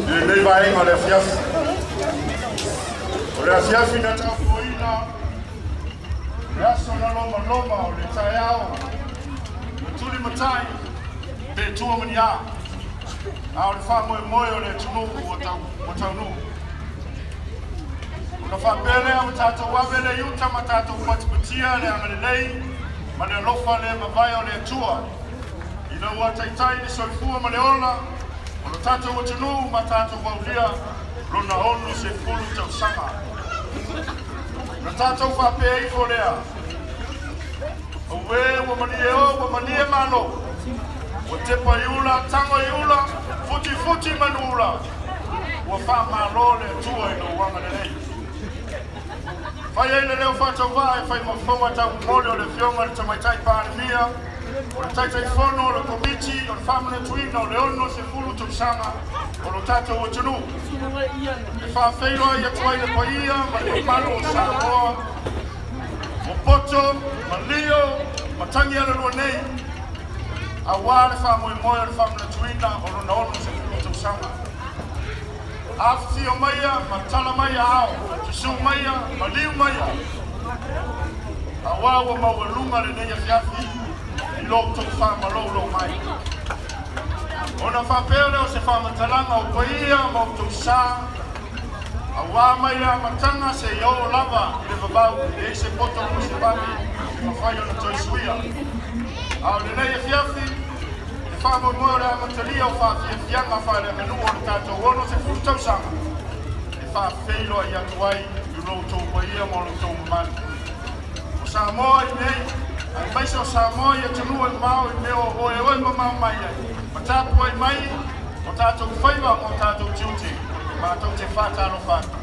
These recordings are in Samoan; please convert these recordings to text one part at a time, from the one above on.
Lenei vaega o le afiafi. O le afiafi na tapuaina, le aso na lomaloma o le taeao, le tuli matai, pe tua mania. A o le faamoemoe o le atunuu ua taunuu. Ona faapea lea ua tatou ave le iuta ma tatou patipatia le agalelei ma le alofa le mavae o le Atua. Ina ua taitai le soifua ma le ola, o lo tatou atunuu ma tatou aulia lona 60 tausaga. Na tatou faapea ifo lea, auē ua malie o ua malie malo, ua tepa i ula, tago i ula, futifuti manuula, ua faamalo le Atua i lou agalelei. Fai ai le leo faatauvaa e fai mafofoga taumomoli o le Afioga i le Tamaitai Palemia, o le Taitaifono o le Komiti o le Faamanatuina o le 60 tausaga o lo tatou atunuu. E faafeiloai atu ai le paia ma le mamalu o Samoa, o poto, malio, matagi alalua nei, auā le faamoemoe o le faamanatuina o lona 60 tausaga. Afifio maia, matala maia ao, susu maia, maliu maia, auā ua maualuga lenei afiafi i lou tou faamaloulou mai. Ona faapea lea o se faamatalaga o paia ma outou sa, auā mai le amataga seia oo lava i le vavau e leai se poto mo se vave e mafai ona toe suia. A o lenei afiafi, le faamoemoe o le amatalia o faafiafiaga faaleaganuu o le tatou 60 tausaga, e faafeiloai atu ai i lo outou paia ma lo outou mamalu. O Samoa i nei, aemaise o Samoa i atunuu e mamao i mea o oeoe mamao mai ai, ma tapuai mai o tatou faiva ma o tatou tiute, matou te faatalofa atu.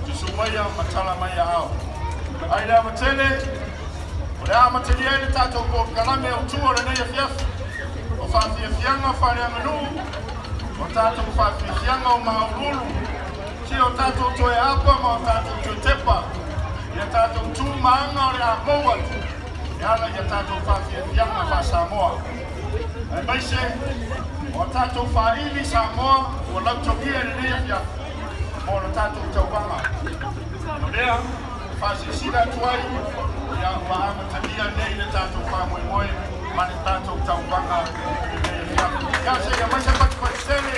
Susu maia ma tala mai aao. Ai le avatele, o le amatalia ai le tatou polokalame autu o lenei afiafi, o faafiafiaga faaleaganuu, o tatou faafiafiaga o mauululu, si o tatou toe apa ma o tatou toe tepa, ia tatou tu maanga o le a mou atu, e ala ia tatou faafiafiaga faa-Samoa. Aemaise o tatou faaili Samoa ua lautogia i lenei afiafi mo le tatou tauvaga. O lea, faasilasila atu ai, ia ua amatalia nei le tatou faamoemoe ma le tatou tauvaga i lenei afiafi. Ia seia mai se patupatu tele,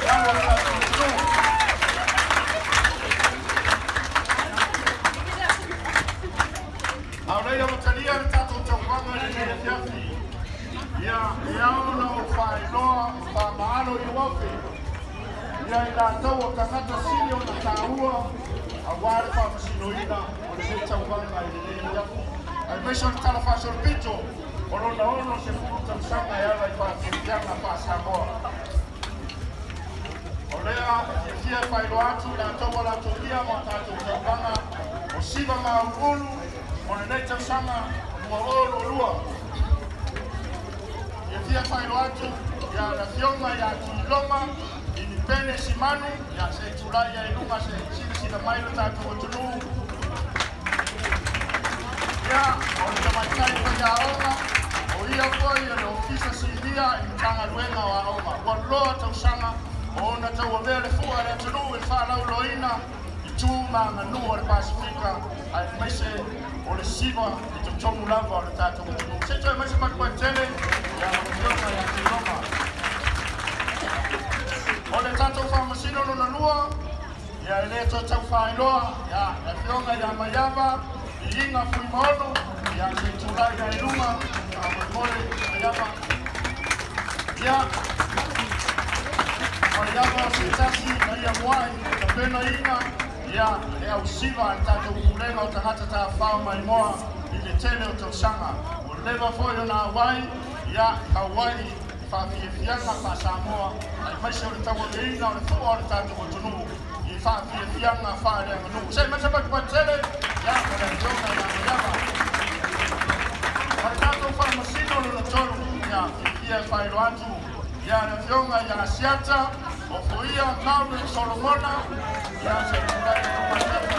ia alo le tatou atunuu. A o lea amatalia le tatou tauvaga i lenei afiafi, ia e ao ona ou faailoa faamaea. Solomano Ioafe. Ia i latou o tagata sili ona taua auā le faamasinoina o lenei tauvaga i lenei afiafi. Aemaise o le tala faasolopito o lona 60 tausaga e ala i faafiafiaga faa-Samoa. O lea e fiafia e faailoa atu i latou ua latou ia ma tatou tauvaga o siva mauulu mo lenei tausaga 2022. Fiafia e faailoa atu ia le afioga ia Tuiloma Inipene Simanu, ia se i tulai ai i luga se i silasila mai lo tatou atunuu. Ia, o le tamaitai faiaoga, o ia foi o le Ofisa Sinia i Matagaluega o Aoga. Ua loa tausaga o ona tauavea le fua a le atunuu i le faalauiloaina i tu ma aganuu o le Pasefika, aemaise o le siva i totonu lava o le tatou atunuu. Se i toe mai se patupatu tele ia lau afioga ia Tuiloma. O le tatou faamasino lona lua, ia e lē toe tau faailoa, ia le afioga ia Maiava Iiga Fuimaono, ia se i tulai ai i luga faamolemole Maiava. Ia Maiava o se tasi na ia mua'i tapenaina ia le ausiva a le tatou pulega o tagata tafafao maimoa i le tele o tausaga. Ua leva foi ona auai ia Hawaii i faafiafiaga faa-Samoa, aemaise o le tauaveina o le fua o le tatou atunuu i faafiafiaga faaleaganuu. Se i mai se patupatu tele ia o le afioga ia Maiava. Ma le tatou faamasino lona tolu, ia fiafia e faailoa atu ia le afioga ia Asiata Ofoia Marvin Solomona, ia se i tulai i luga Asiata.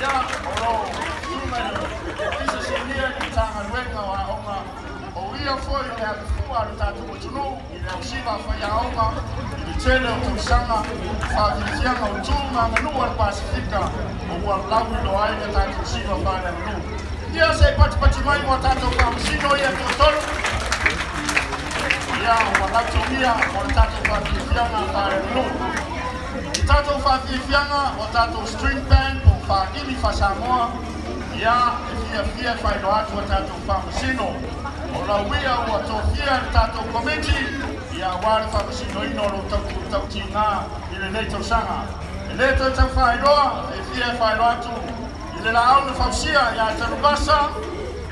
Ia o lo susuga i le Ofisa Sinia i le Matagaluega o Aoga, o ia foi o le avefua a le tatou atunuu i le ausiva faiaoga i le tele o tausaga faafiafiaga o tu ma aganuu a le Pasefika o ua lauiloa ai le tatou siva faaleaganuu. Ia se i patipati mai mo tatou faamasino ia toatolu ia ua lautomia mo le tatou faafiafiaga faaleaganuu. I tatou faafiafiaga o tatou string band po o faaili faa-Samoa, ia e fiafia e faailoa atu a tatou faamasino o lauia ua tofia le tatou komiti ia auā le faamasinoina o lou tautigā i lenei tausaga. E lē toe tau faailoa, e fia e faailoa atu i le laau na fausia ia Tanuvasa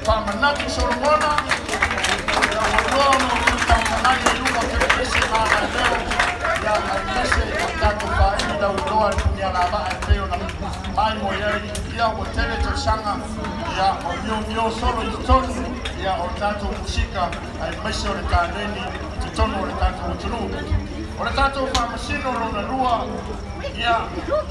Faamanatu Solomona, ia ua loa ona outou tautagai i luga o televise ma agaleleo, ia aemaise o le tatou faaili lauiloa le punialavaa e pei ona maimoe ai. Ia ua tele tausaga ia o miomio solo i totonu ia o le tatou musika, aemaise o le taleni i totonu o le tatou atunuu. O le tatou faamasino lona lua, ia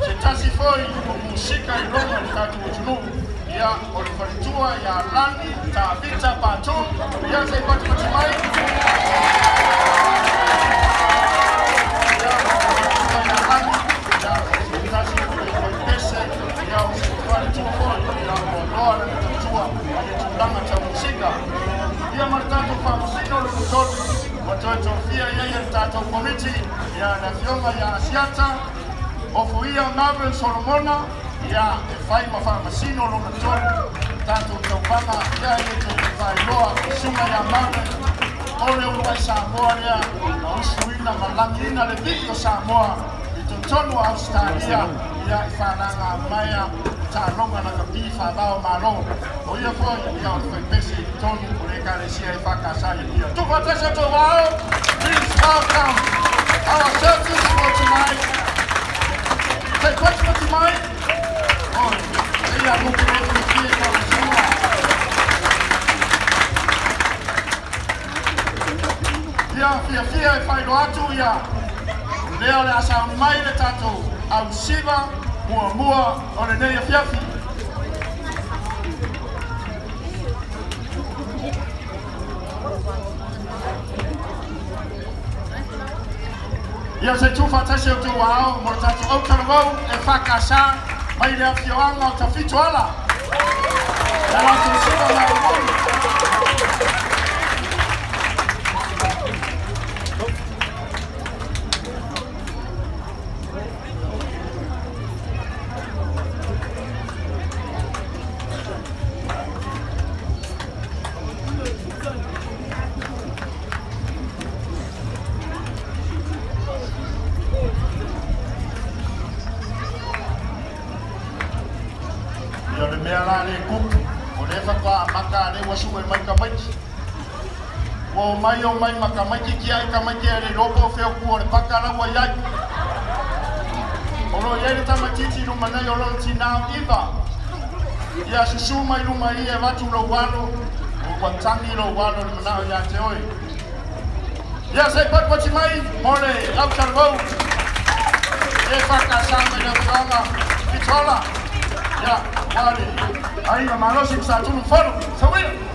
se tasi foi o musika i loga i le tatou atunuu, ia o le faletua ia Lani Tavita Patu, ia se i patipati mai. Ia o le faletua ia Lani, ia se tasi o le faipese, ia o se faletua foi, ia ua loa lana tautua i le tulaga tau musika. Ia ma le tatou faamasino lona tolu ua toe tofia i ai e le tatou komiti, ia le afioga ia Asiata Ofoia Marvin Solomona, ia e fai ma faamasino lona tolu tatou tauvaga. Ia e le toe faailoa susuga ia Marvin, o le uluai Samoa lea na usuina ma lagiina le vii o Samoa i totonu o Ausetalia ia i falagamaea taaloga lakapi faavao malo. O ia foi ia o le faipese i totonu o le ekalesia e FKS i Apia. Tuufaatasi outou aao. Please welcome our judges for tonight. Se i patipati mai oi ia motu fia e faamasinoa. Ia fiafia e faailoa atu ia lea o le a sauni mai le tatou ausiva muamua o lenei afiafi. Ia se tuufaatasi outou aao mo le tatou autalavou e FKS mai le afioaga o Tafitoala ia latou siva maumou. la le kupu, o le faatoa amata a le ua sue mai tamaiti. Ua o mai ma tamaiti tiai tamaiti e le iloa po o fea o tu o le paka la ua i ai. O lo o i ai le tamaitiiti i luma nei o lona tinā o Iva. Ia susū mai luma i i e avatu lou alo, ua tagi lou alo i le manao ia te oe. Ia se i potipoti mai mo le autalavou EFKS mai le afioaga Fitola. Ia, ua le aiga malosi ma Sa Tunumafono. Sauia!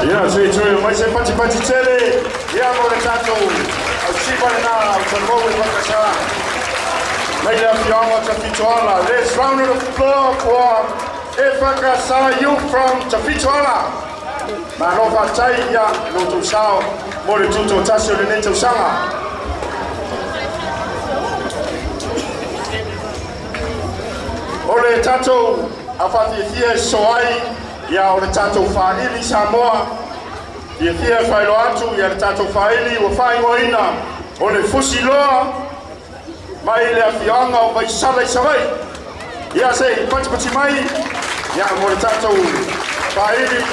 Ia, se i toe mai se patipati tele, ia mo le tatou ausiva lena au talavou EFKS mai le afioaga o Tafitoala. Let's round of applause for EFKS youth from Tafitoala. Malo faafetai ia lo outou sao mo le tutoatasi o lenei tausaga. O le tatou aufafiafia e sosoo ai, ia o le tatou faaili Samoa. Fiafia e faailoa atu ia le tatou faaili ua faaigoaina o le Fusiloa mai le afioaga o Vaisala i Savaii. Ia se i patipati mai ia mo le tatou faaili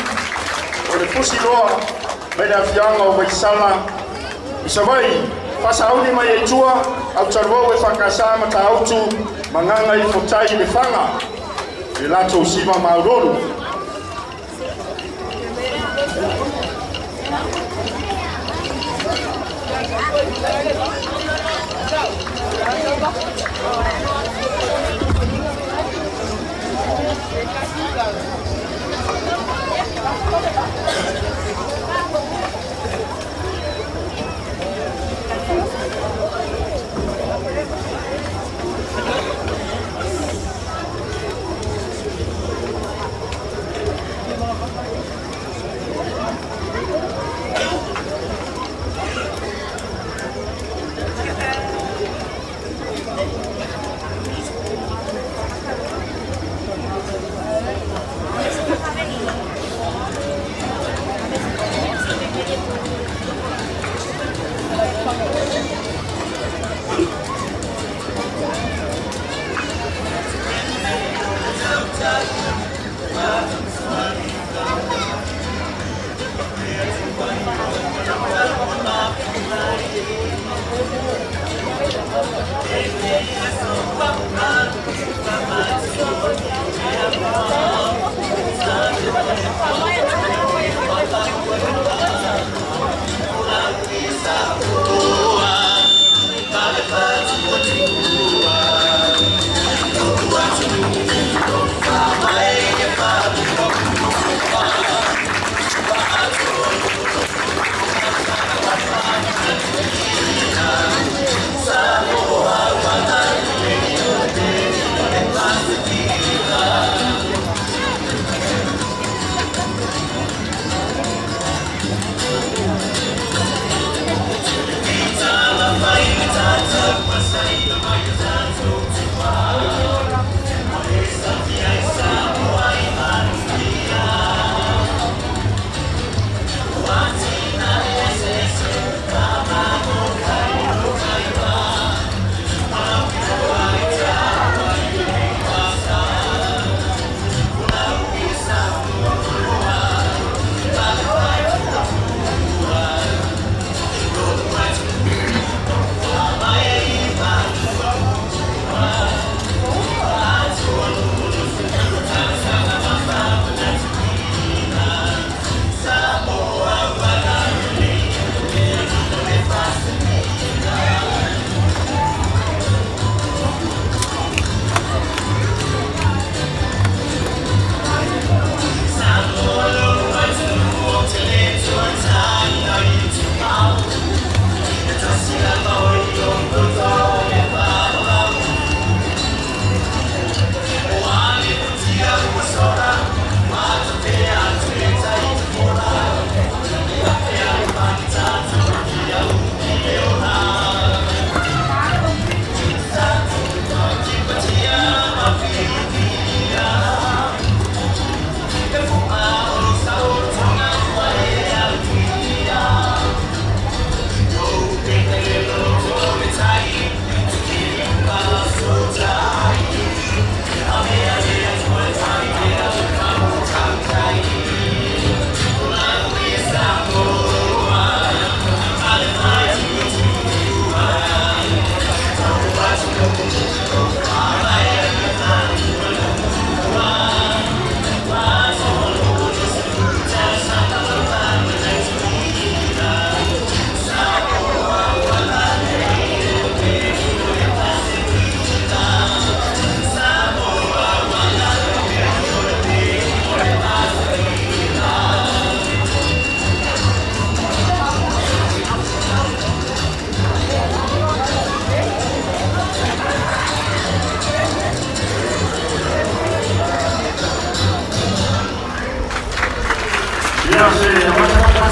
o le Fusiloa mai le afioaga o Vaisala i Savaii. Faasauni mai ai tua au talavou EFKS Matautu ma Gagaifotai i Lefaga i latou siva maulolu.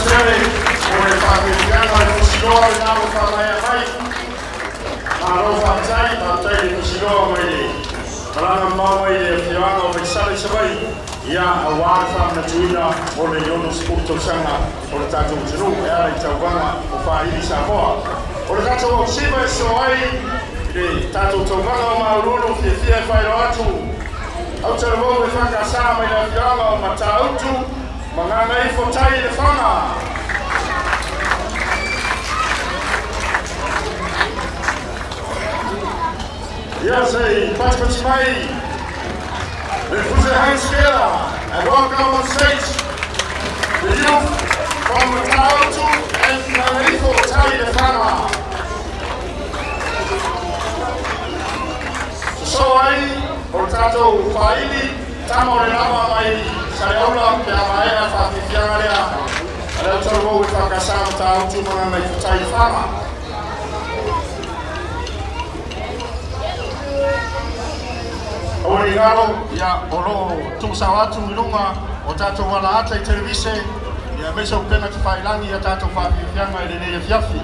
tele mo le faafiafiaga le fusiloa lena ua faamaea mai. Malo faafetai, faafetai le fusiloa mai le malaga mamao mai le afioaga o Vaisala i Savaii, ia auā le faamanatuina o le 60 tausaga o le tatou atunuu e ala i tauvaga o faaili Samoa. O le tatou ausiva e so ai i le tatou tauvaga o Maualulu, fiafia e faailoa atu autalavou e faakasā mai le afioaga o Matautu ma Gagaifotai i Lefaga. Ia se i patipati mai. Let's put your hands together and welcome on stage the youth from Matautu and Gagaifotai Lefaga. Sosoo ai o le tatou faaili tama o le lava mai Saleaula pe a maea faafiafiaga lea a le autalavou e faakasā Matautu ma Gagaifotai Lefaga. Aua ne i galo, ia o loo tuusao atu i luga o tatou alaata i televise ia aemaise upega tafailagi ia tatou faafiafiaga i lenei afiafi.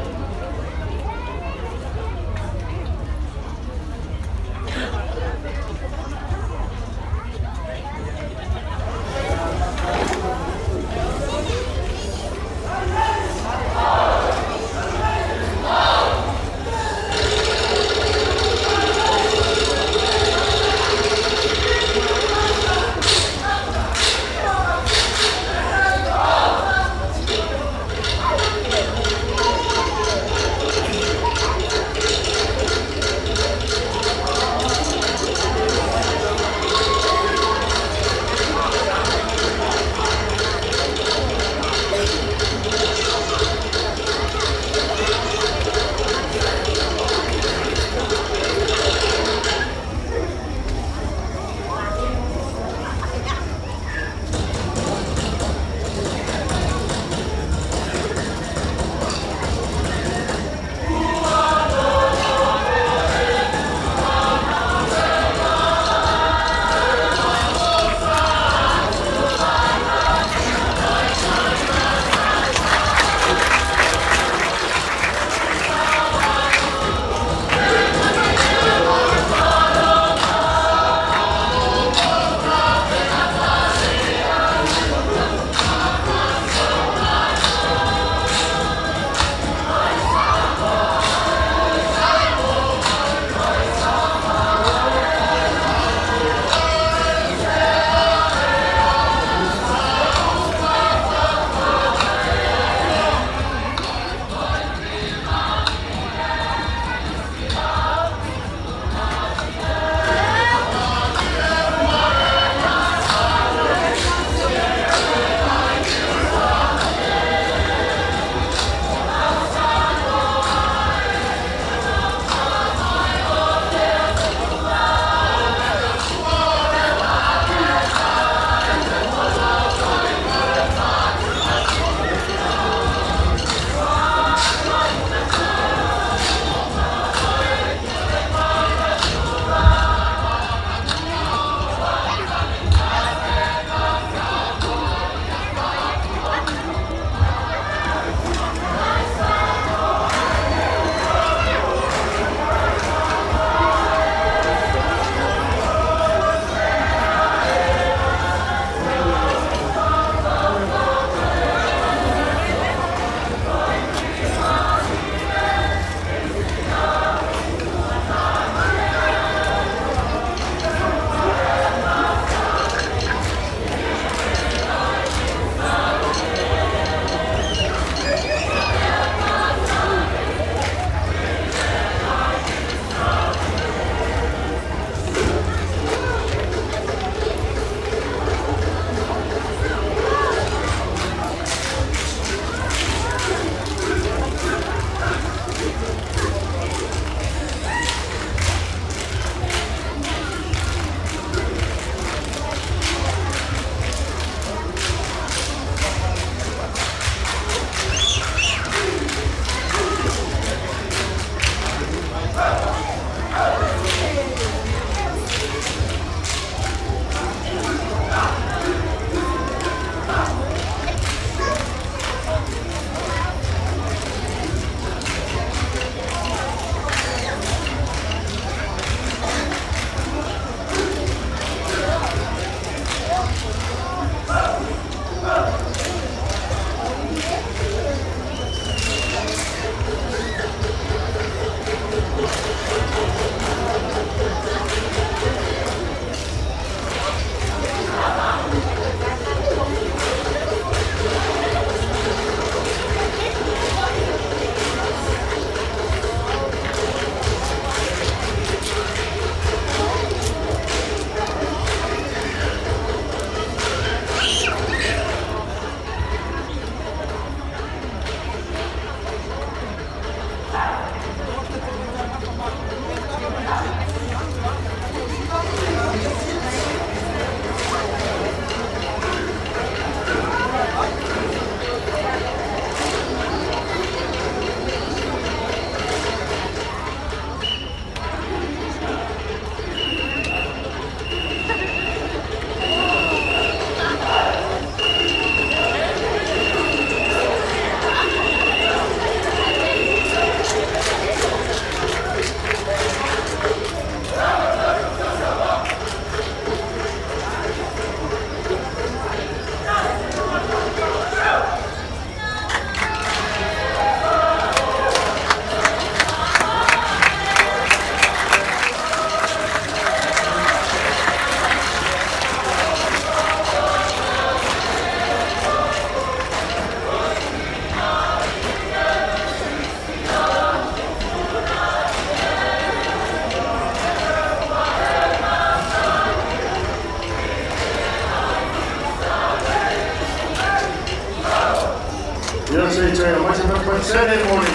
Ia se i toe aumai se patupatu mo le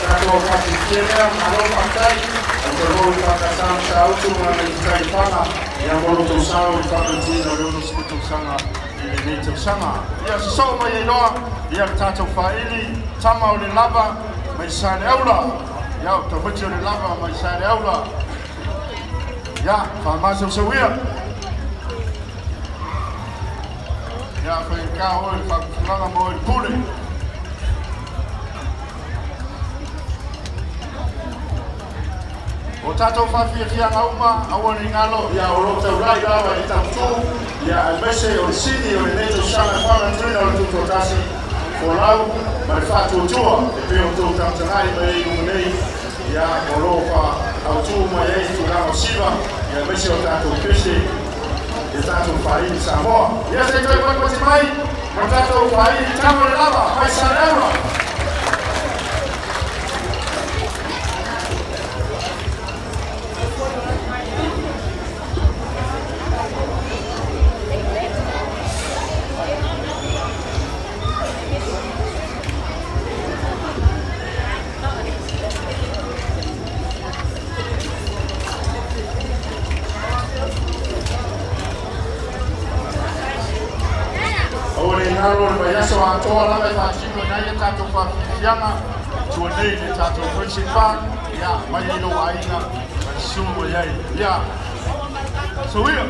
tatou faafiafia lea. Malo faafetai. Ae toe mo le faakasā ma Saautu ma le Taifana, ia mo lo outou sao i le faamanuiaina o le 60 tausaga i lenei tausaga. Ia sosoo mai ai loa ia le tatou faaili tama o le lava mai Saleaula. Ia o tamaiti o le lava mai Saleaula. Ia faamasausauia. Ia faigata oe le faapufulaga mo le pule. O tatou faafiafiaga uma, aua ne i galo, ia o loo taulai lava i tautū, ia aemaise o le sini o lenei tausaga e faamanatuina o le tutoatasi, folau ma le faatuatua, e pei o tou tagatagai mai ai luga nei. Ia o loo faautū mai ai tulaga o siva, ia aemaise o tatou pese ia tatou faaili Samoa. Ia se i toe patipati mai ma tatou faaili tama o le lava mai Saleaula. Aua ne i galo le vaiaso atoa lava e faatino ai ia tatou faafiafiaga tua nei le tatou Friendship Park. Ia mai ai lou aiga ma le susu mai ai. Ia soia.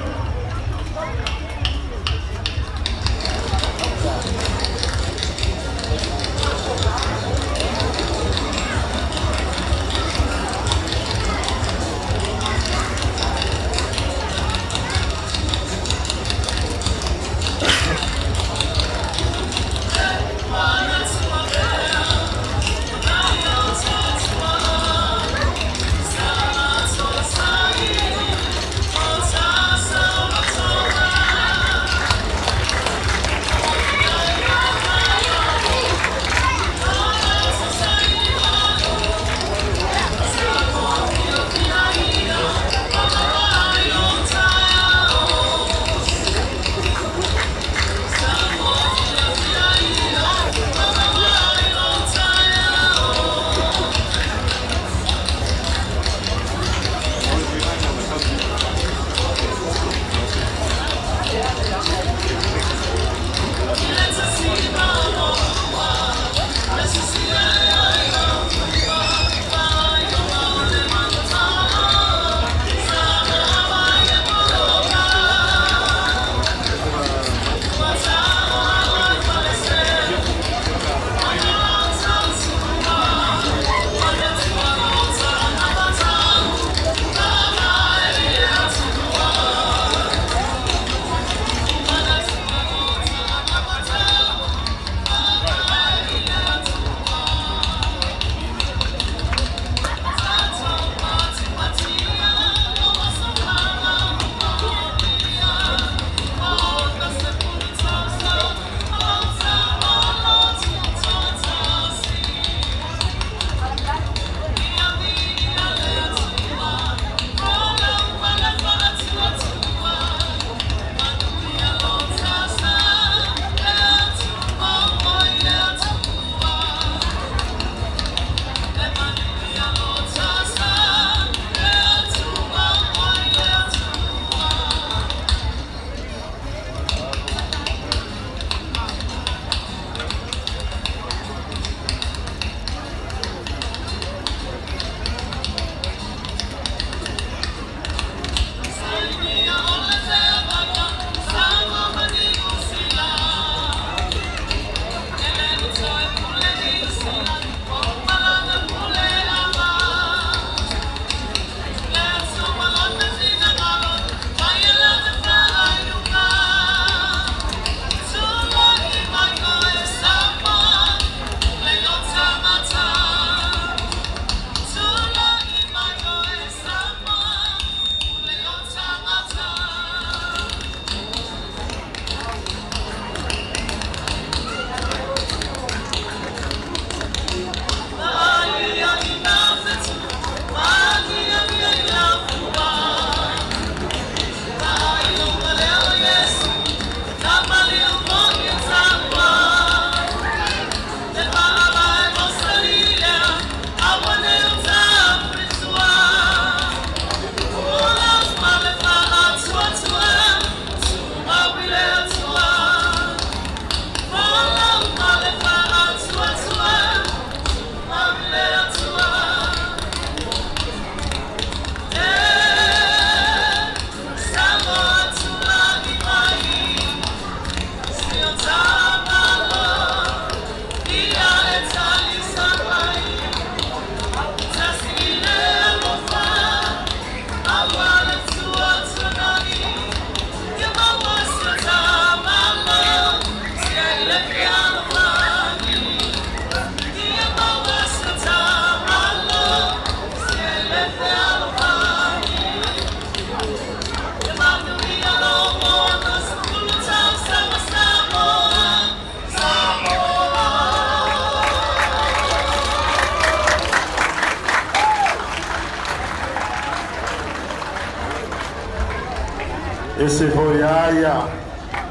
Ese foi ia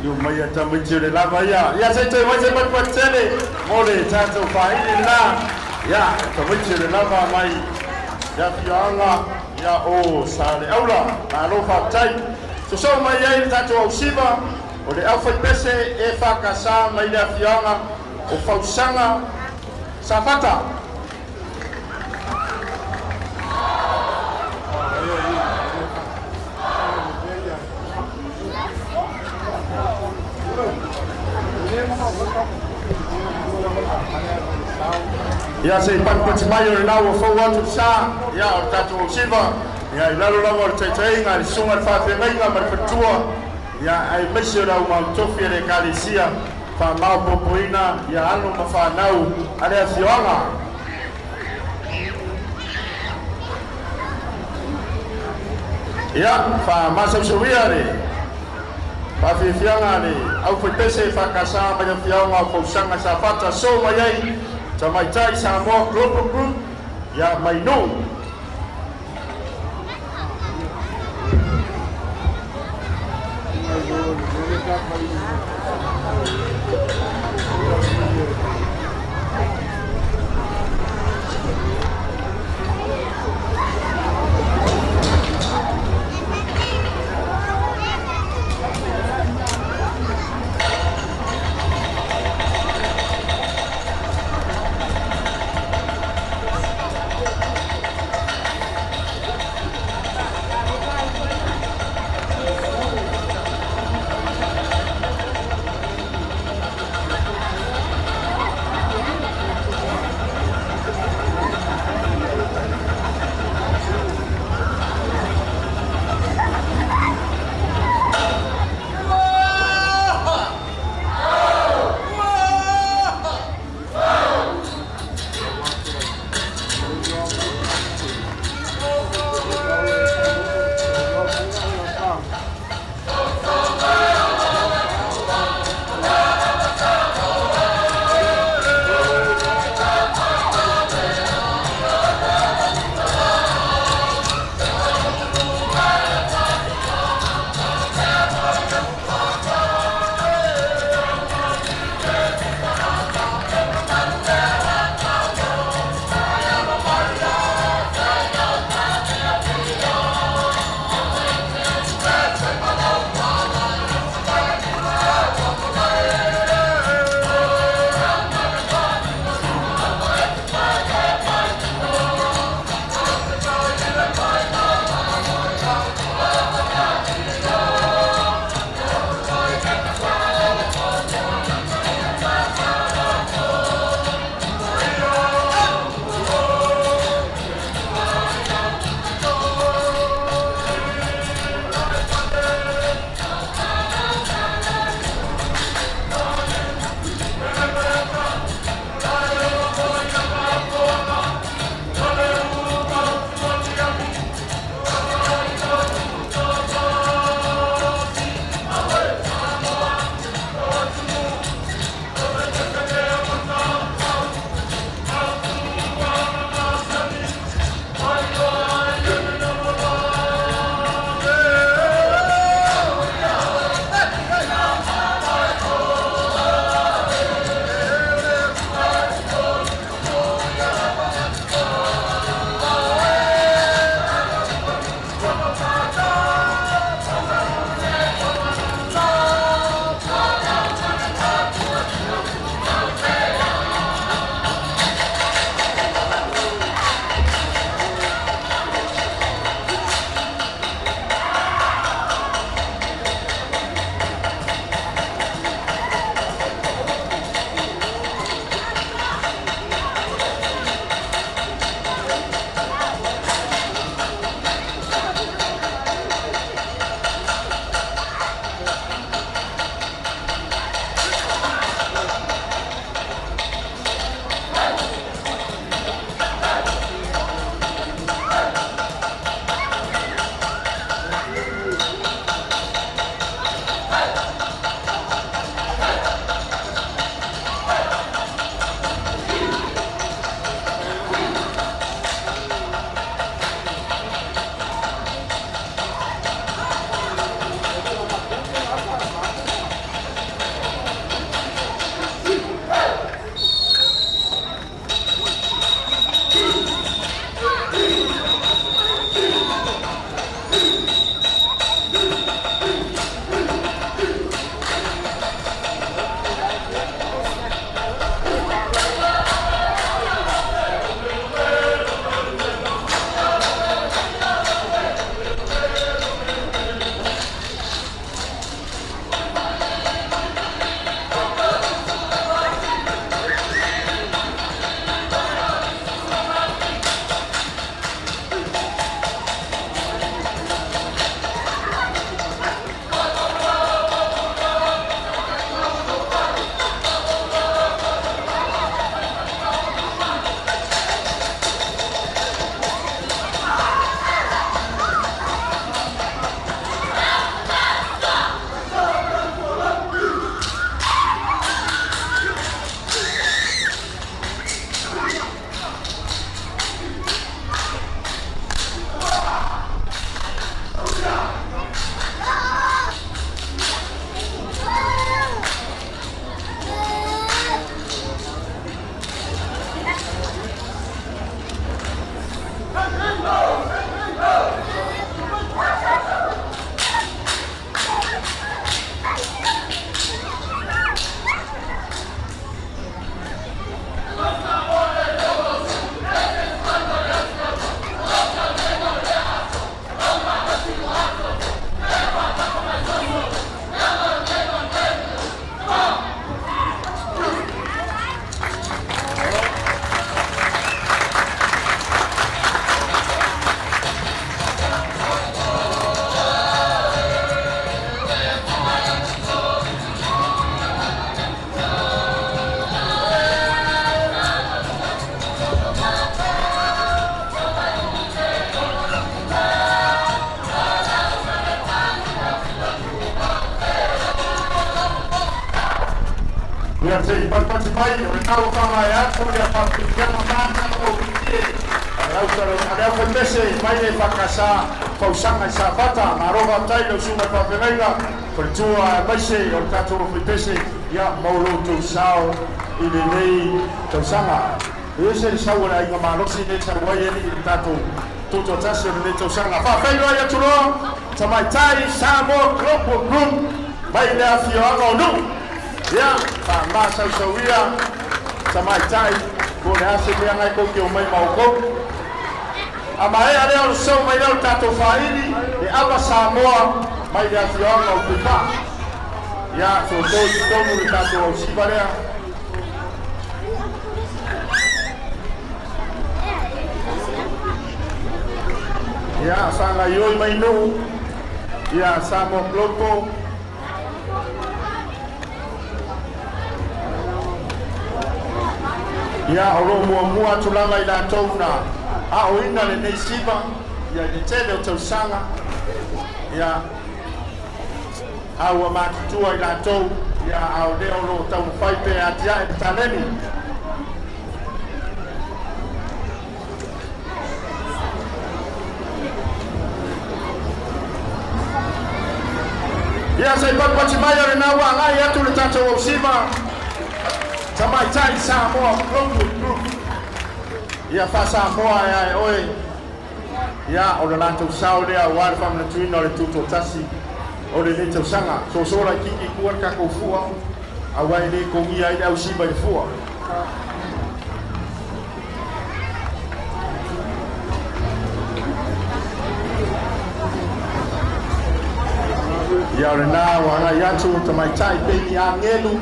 yu mai a tamaiti o le lava ia. Ia se te mai se patele mo le tātou whaini la. Ia tamaiti o le lava mai ia fianga ia o sa le aula. Malo faafetai. So mai ai le tātou ausiva o le aufaipese e whakasa mai le afioaga o Fausaga Safata. Ia se patipati mai o le lau o fau atu sa ia o le tātou ausiva ia i lalo lava o le taitaiga le susuga le faafeagaiga ma le fatua ia ai maise o le au mautofi e le ekalesia faamaopopoina ia alo ma fanau a le afioaga. Ia faamasausauia le faafiafiaga le aufaipese faakasā mai afioaga o Fausaga Safata so mai ai tamaitai Samoa Global Group ia mai Nuu. mai o le tau whangai atu le whakapitianga māta o kitie. A le au whaipese mai le whakasa fausanga i Safata, ngā roha tai le usunga whawhengainga, faletua maise o le tatou whaipese, ia maulo tou sao i lenei tausaga. E ese le sau o le aiga malosi nei sau ai e i le tatou tutoatasi o lenei tausaga. Faafeiloai atu loa Tamaitai Samoa Global Group mai le afioaga o Nuu. Ia faamasausauia tamaitai po le ase mea gai kou te o mai maoukou. A maea lea o le sau mai lea o le tatou faaili le ava Samoa mai le afioaga o Puipaa. Ia soso i totonu le tatou ausiva lea. Ia faagaioi mai Nuu ia Samoa Global. Ia o loo muamua atu lava i latou na aoina lenei siva ia i le tele o tausaga. Ia a ua matutua i latou ia a o lea o loo taumafai pe atiae le taleni. Ia se i patupati mai o lena ua agai atu le tatou ausiva Tamaitai Samoa Global Group. Ia faa-Samoa e ae oe. Ia o le latou sao lea aua le faamanatuina o le tutoatasi o lenei tausaga. Soso laitiiti i tua le tatou fua aua e le togia ai le ausiva i le fua. Ia o lena ua agai atu tamaitai pei ni agelu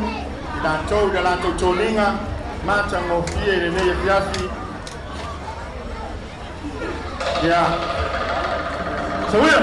i latou i le latou toniga matagofie i lenei afiafi. Ia sauia.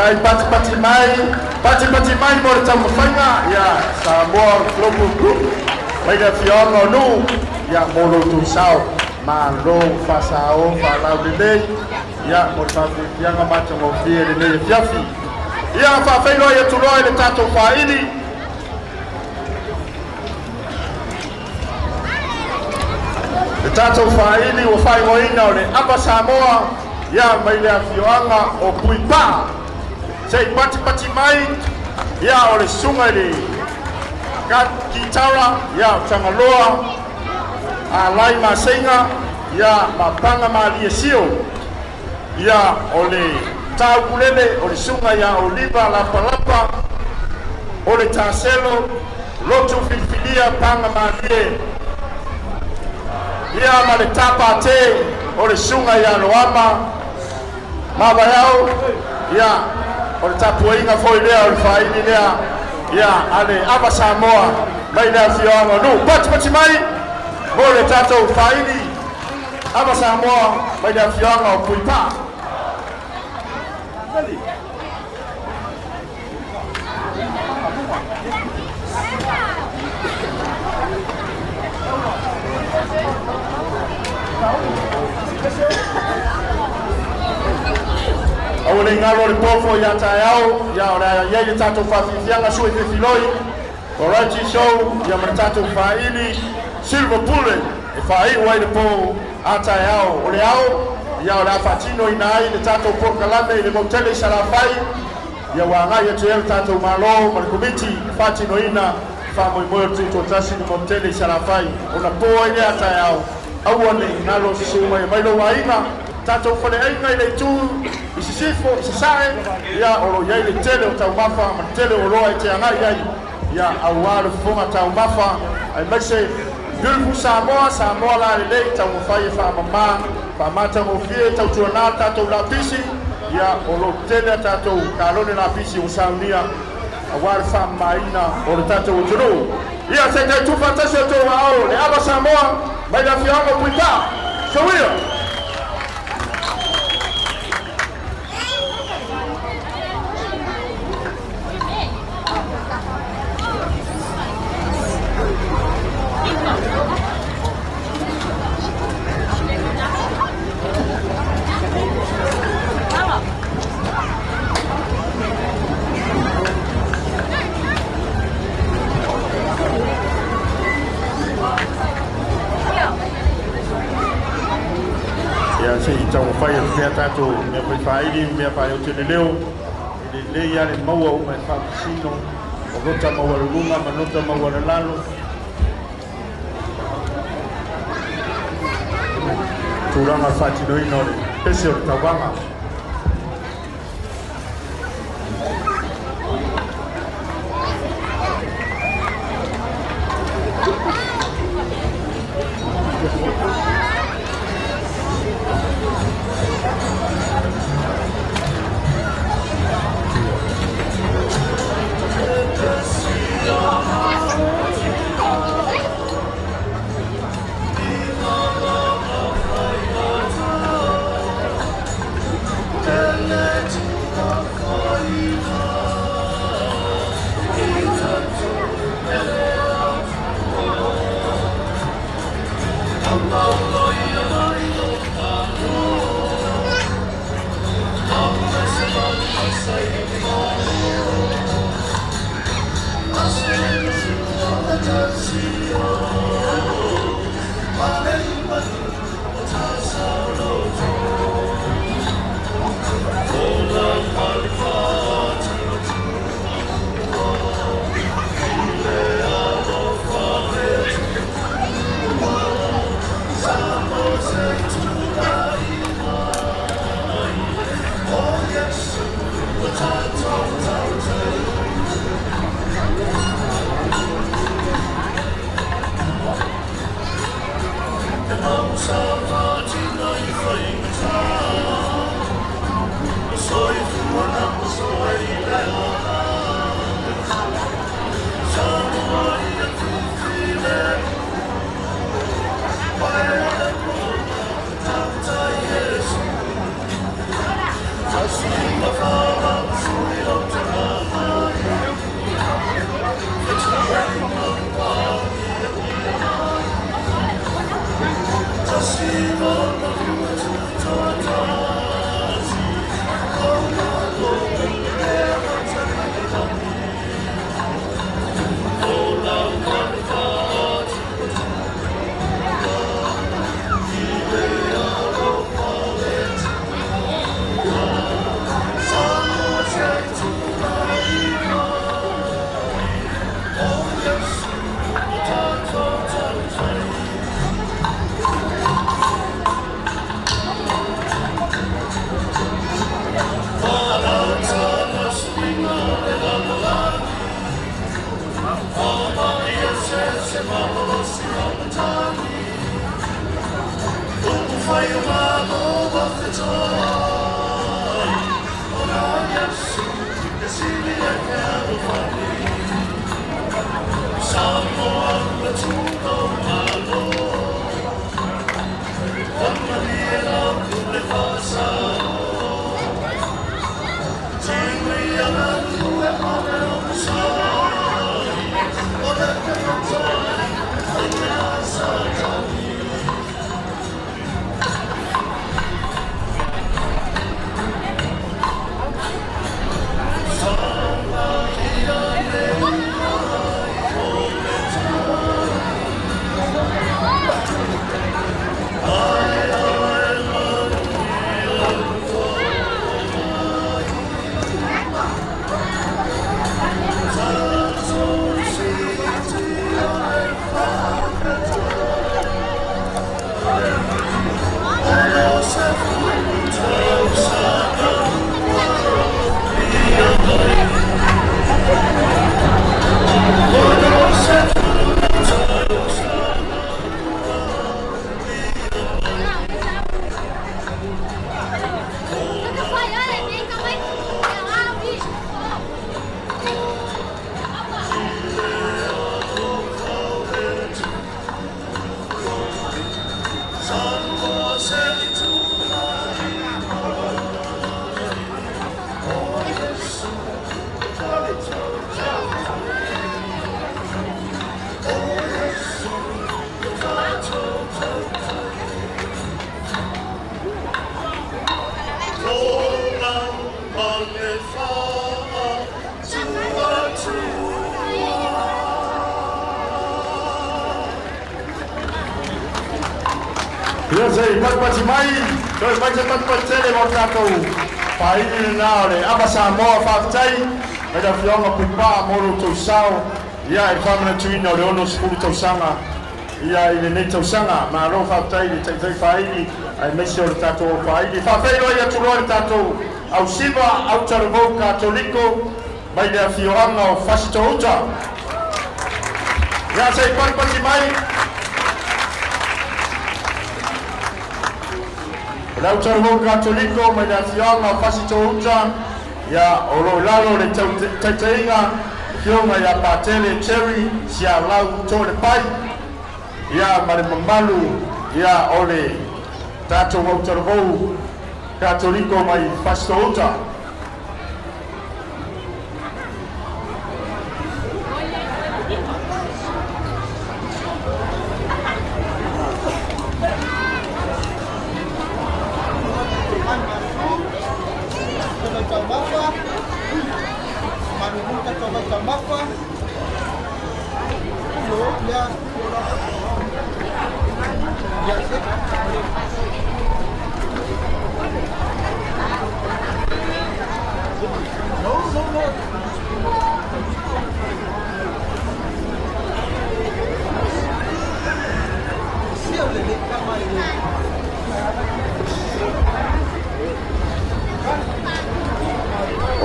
Faafetai patipati mai, patipati mai mo le taumafaiga. Ia, Samoa Global Group mai le afioaga o Nuu, ia, mo lo outou sao. Malo faasao faalaulelei, ia, mo le faafiafiaga matagofie lenei afiafi. Ia, faafeiloai atu loa i le tatou faaili. Le tatou faaili ua faaigoaina o le Ava Samoa, ia, mai le afioaga o Puipaa. Se i patipati mai, ia, o le susuga i le kitara, ia, o Tagaloa Alai Maseiga, ia, ma Paga Malie Sio. Ia, o le taukulele o le susuga ia Oliva Lapalapa, o le taselo Lotu Filifilia Paga Malie, ia, ma le tapate o le susuga ia Loama Mavaeau. Ia, o le tapuaiga foi lea o le faaili lea, ia, a le Ava Samoa mai le afioaga o Nuu. Patipati mai mo le tatou faaili Ava Samoa mai le afioaga o Puipaa. Aua le galo le pofo ia taeao, ia, o le a i ai le tatou faafiafiaga sui fefiloi variety show, ia, ma le tatou faaili Silver Bullet e faaiu ai le po a taeao. O le ao, ia, o le a faatinoina ai le tatou polokalame i le mautele i Salafai. Ia, ua agai atu ai le tatou Malo ma le komiti e faatinoina faamoemoe o le tutoatasi i le mautele i Salafai ona po ai lea taeao. Aua ne i galo, susu mai mai lou aiga. Tatou faleaiga i le itu i sisifo, i sasae, ia, o lo o i ai le tele o taumafa ma le tele o oloa e te agai ai, ia, auā le fofoga taumafa, aemaise Beautiful Samoa, Samoa la lelei, taumafai e faamamā, faamatagofie, tautuanā le tatou lapisi. Ia, o lo o tele a tatou kalone lapisi ua saunia auā le faamamaina o le tatou atunuu. Ia, se i tuufaatasi o outou aao le Ava Samoa mai le afioaga o Puipaa. Soia! Ia, se i taumafai atu pea tatou mea faifaili, mea faaeote le leo, e lelei lava le maua uma e faamasino o nota maualuluga ma nota maualalalo. Tulaga faatinoina o le pese o le tauvaga. Ia sei patipati mai, toe mai se patipati tele mo tatou faaili lenā o le Ava Samoa. Faafetai mai le afioga Puipaa mo lo outou sao ia i le faamanatuina o le 60 tausaga ia i lenei tausaga. Malo faafetai i le taitai faaili aemaise o le tatou au faaili. Faafeiloai atu loa le tatou ausiva autalavou Katoliko mai le afioaga o Fasitouta. Ia sei patipati mai. O le autalavou Katoliko mai le afioaga o Fasitouta ia o lo lalo le taitaiga fioga ia Patele Cherry Sialau Tolepai ia ma le mamalu ia o le tatou autalavou Katoliko mai Fasitouta.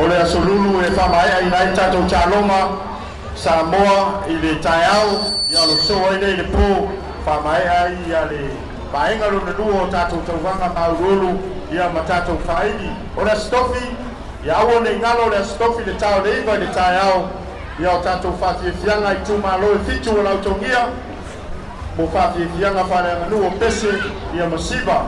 O le asolulu e faamaea ina ai tatou taloma Samoa i le taeao ia lo soa ai lea i le po faamaea ai ia le vaega lona lua o tatou tauvaga mauuluulu ia ma tatou faaili. O le Aso Tofi ia aua nei galo le Aso Tofi le ta o le 9 i le taeao ia o tatou faafiafiaga i itumalo e 7 o lautogia mo faafiafiaga faaleaganuu o pese ia ma siva.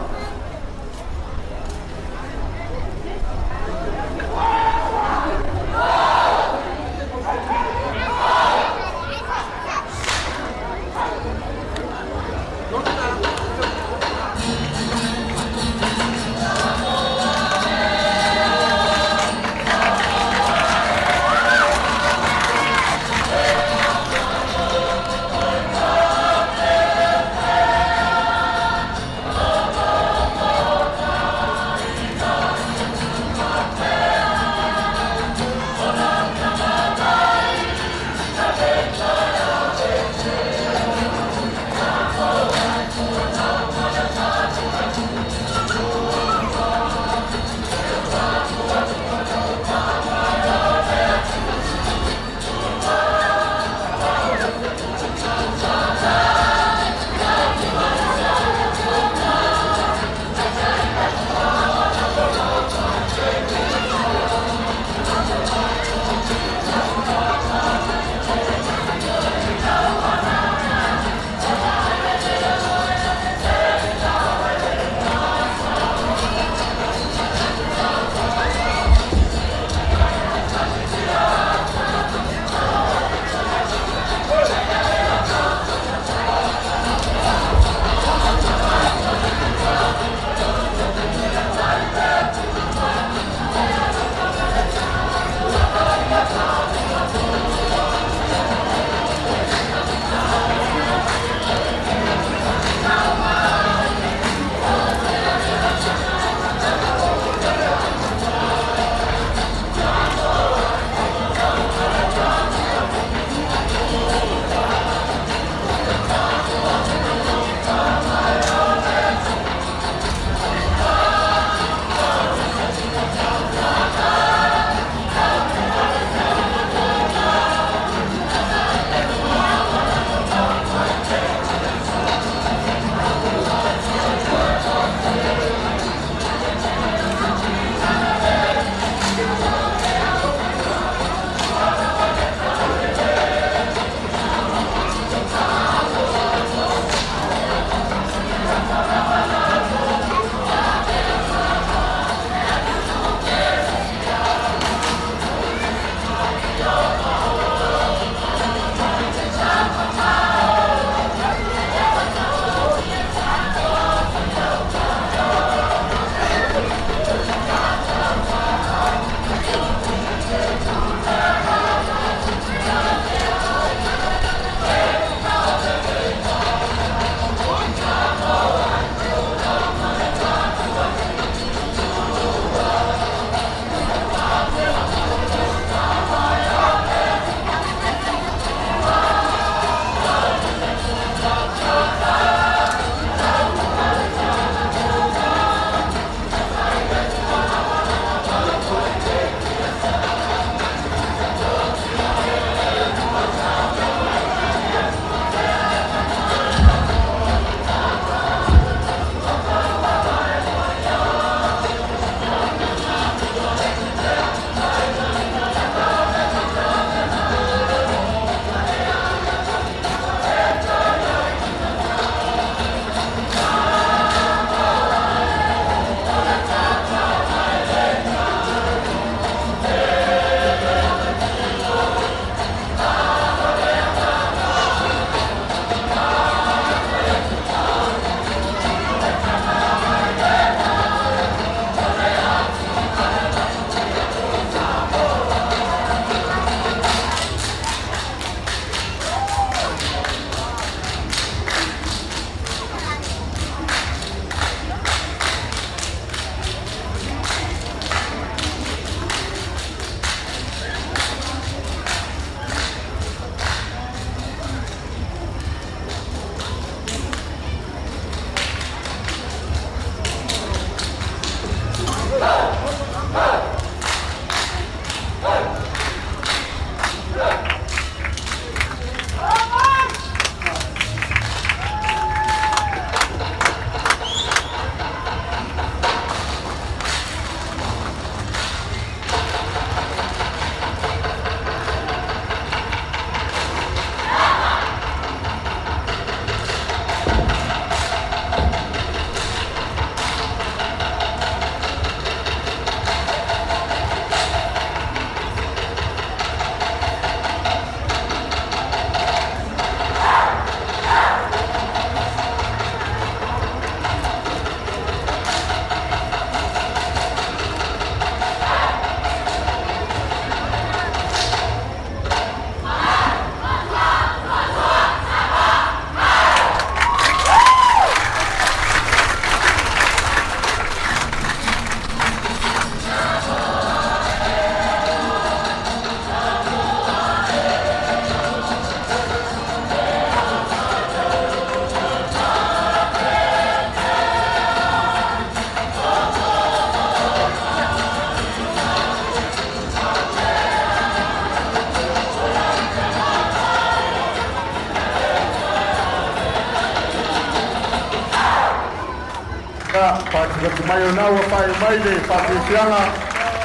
Ia, faatulatu mai o nau whai mai le whaafiafiaga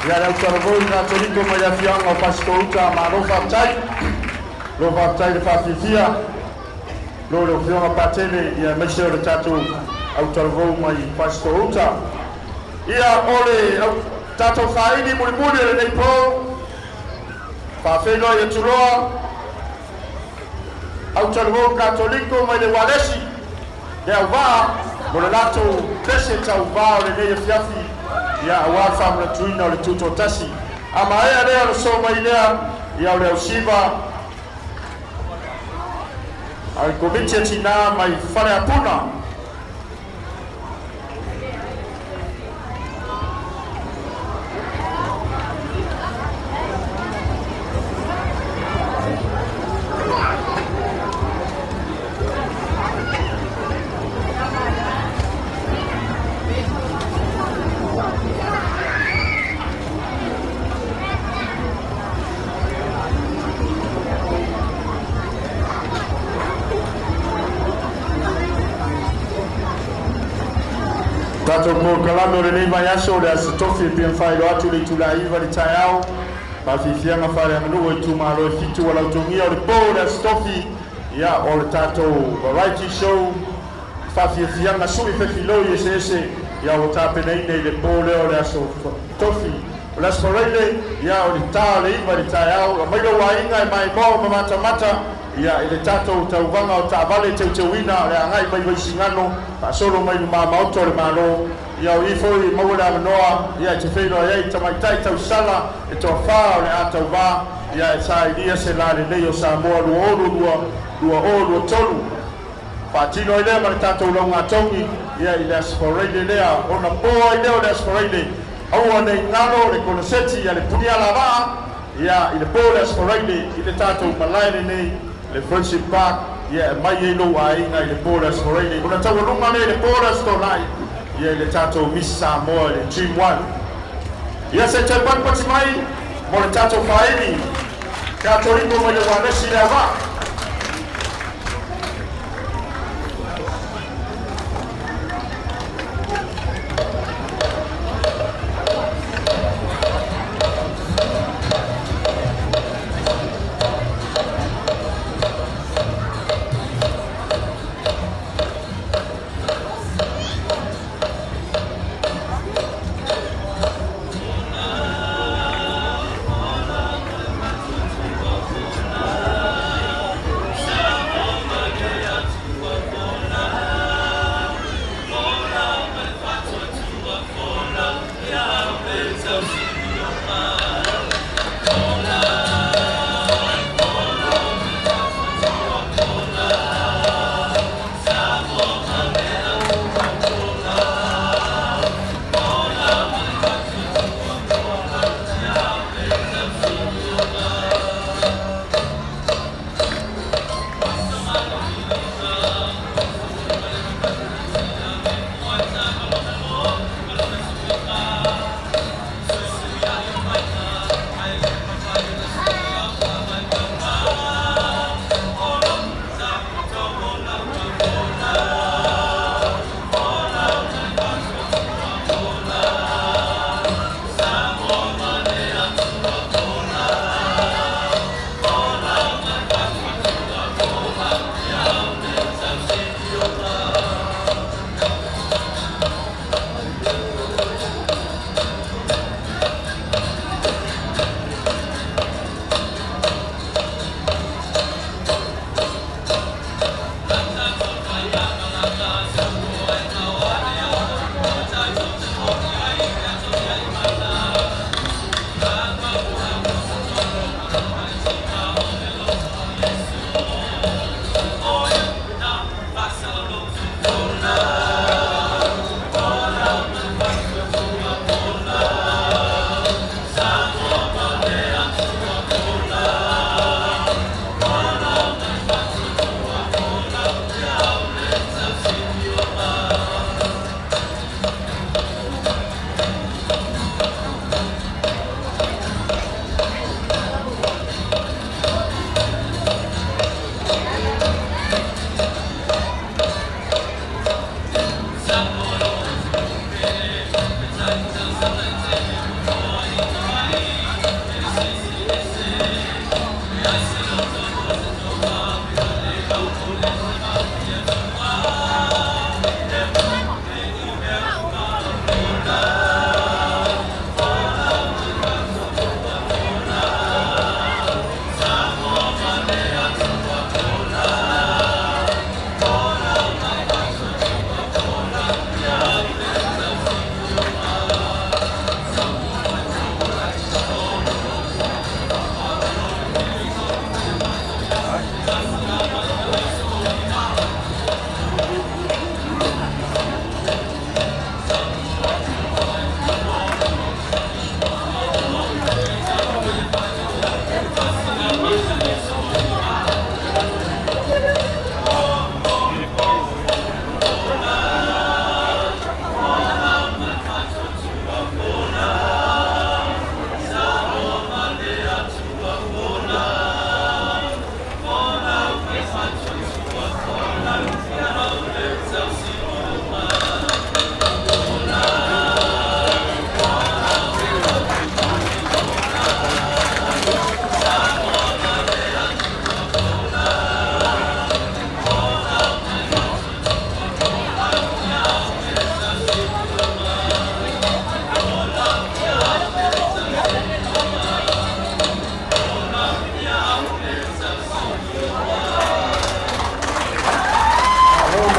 ia le autalavou Katoliko mai le afioaga o Fasitoo-uta. Malo faafetai, lo faafetai le faafiafia lo le afioga Patele ia maise o le tatou autalavou mai Fasitoo-uta. Ia o le tatou faaili mulimuli o lenei po, faafeiloai atu loa autalavou Katoliko mai le Ualesi le auvaa mo le latou pese tauvā o lenei afiafi ia auā le faamanatuina o le tutoatasi. A maea lea o le so mai lea ia o le ausiva a le Komiti a Tinā mai Faleapuna. Tatou polokalame o lenei vaiaso o le Aso Tofi e pei faailoa atu le itula e 9 le taeao, faafiafiaga faaleaganuu o itumalo e 7 ua lautogia. O le po o le Aso Tofi ia o le tatou variety show, faafiafiaga sui fefiloi eseese ia ua tapenaina i le po lea o le Aso Tofi. O le Aso Faraile ia o le ta o le 9 le taeao, mai lou aiga e maimoa ma matamata ia i le tatou tauvaga o taavale teuteuina o le agai mai Vaisigano faasolo mai luma maota o le Malo. Ia o i foi maua le avanoa ia e te feiloai ai tamaitai tausala e toafā o le a tauvā ia e sailia se lalelei o Samoa 2022 2023. Faatino ai lea ma le tatou laugatogi ia i le Aso Faraile lea ona po ai lea o le Aso Faraile. Aua nei galo le koneseti ia le Punialavaa ia i le po o le Aso Faraile i le tatou malae lenei, le Friendship Park. Ia e mai ai lou aiga i le po o le Aso Faraile ona taualuga lea i le po o le Aso Toonai ia i le tatou Miss Samoa i le Dream One. Ia se toe patipati mai mo le tatou faaili Katoliko mai le Ualesi le auvaa.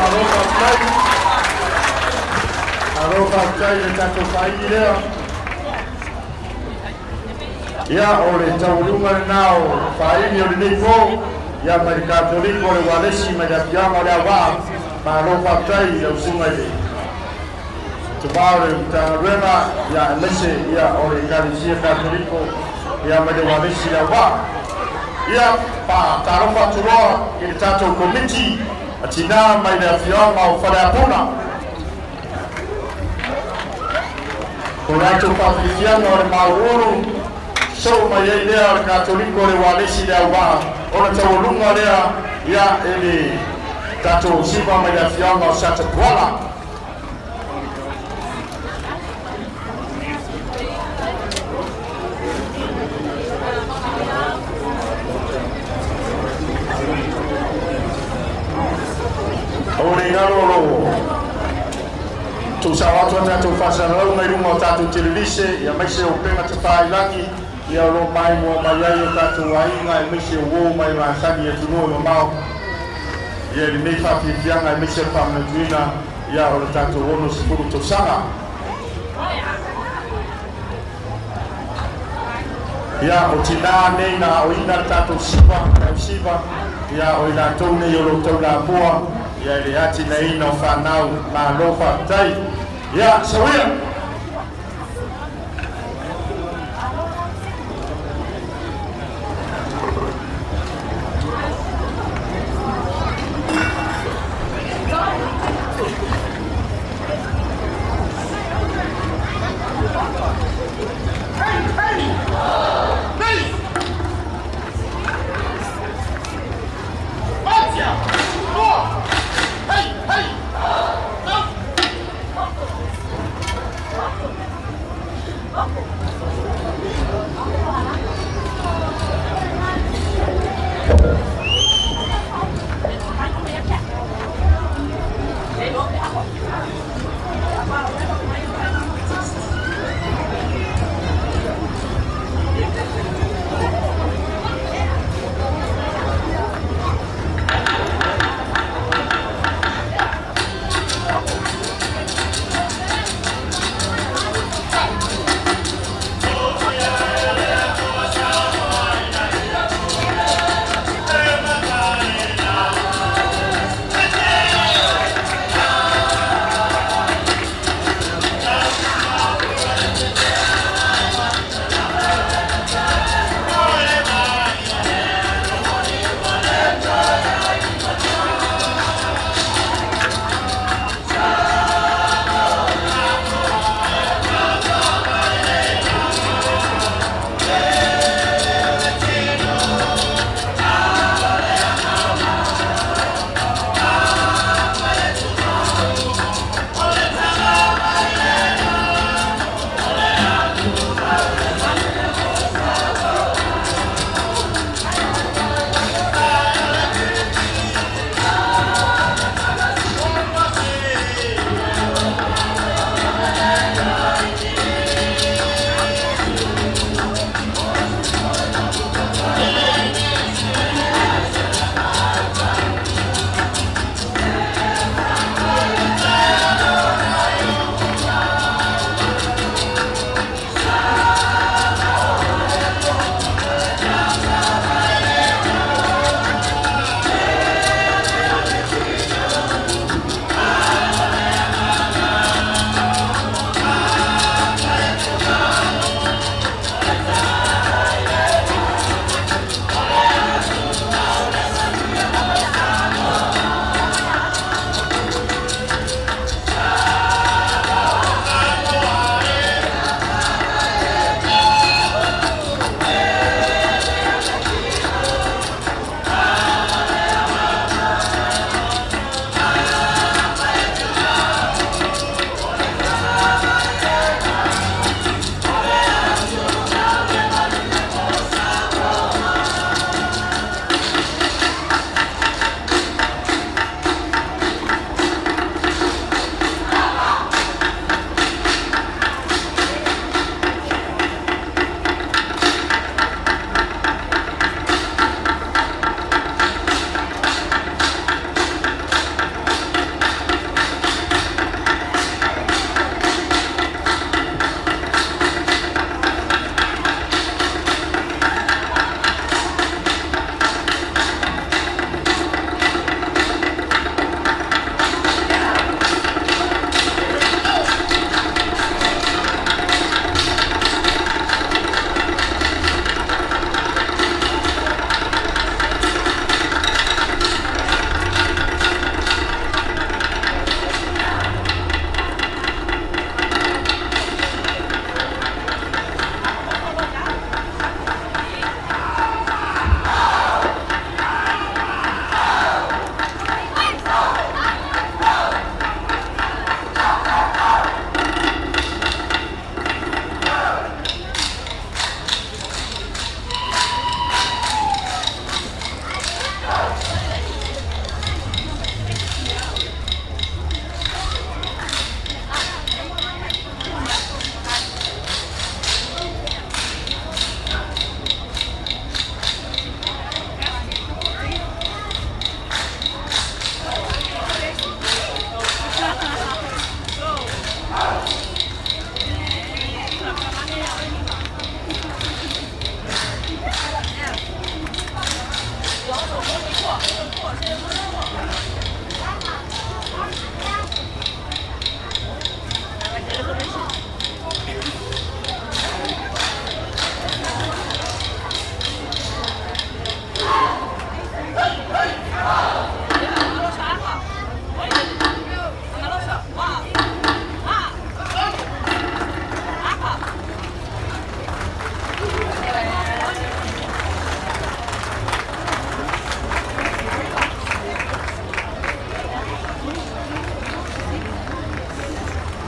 Malo faafetai. Malo faafetai i le tatou faaili lea. Ia, o le taualuga lenā o faaili o lenei po, ia, mai le Katoliko le Ualesi mai le afioaga o Leauvaa. Malo faafetai i lau susuga i le tama o le Matagaluega, ia, aemaise, ia, o le Ekalesia Katoliko, ia, mai le Ualesi Leauvaa. Ia, faatalofa atu loa i le tatou Komiti a Tinā mai le afioaga o Faleapuna. O latou faafiafiaga o le mauulu sou mai ai lea o le Katoliko le Ualesi Leauvaa, ona taualuga lea, ia, e le tatou siva mai le afioaga o Satapuala. O le galo o lo tuusao atu a tatou faasalalauga i luga o tatou televise, ia maise o upega tafailagi, ia, o lo maimoa mai ai o tatou aiga, aemaise o uo mai masani i atunuu e mamao, ia, i lenei faafiafiaga, aemaise o le faamanatuina, ia, o le tatou 60 tausaga. Ia, o tinā nei na aoina le tatou siva, au siva, ia, o i latou nei o lo taulamua, ia, i le atinaeina o fanau. Malo faafetai. Ia, sauia.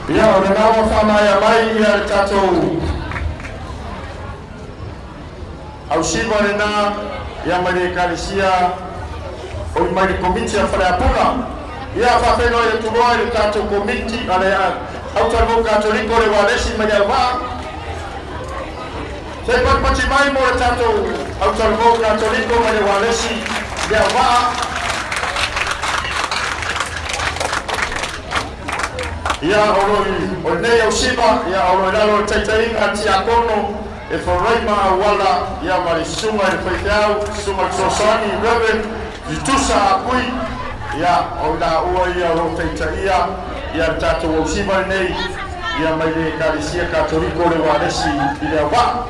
Ia, o lena ua faamaea mai ia le tatou ausiva lena ia mai le Ekalesia o mai le Komiti a Faleapuna. Ia faafeiloai atu loa i le tatou Komiti a le Autalavou Katoliko le Ualesi mai le Auvaa. Se patipati mai mo le tatou Autalavou Katoliko mai le Ualesi le Auvaa. Ia, o lo o lenei ausiva, ia, o lo i lalo o le taitaiga a Tiakono e Foraima Auala, ia, ma le susuga i le faifeau, susuga i le fesoasoani Reverend Tutusa Apui. Ia, o laua ia o lo o taitaia ia le tatou ausiva lenei, ia, mai le Ekalesia Katoliko le Ualesi i le Auvaa.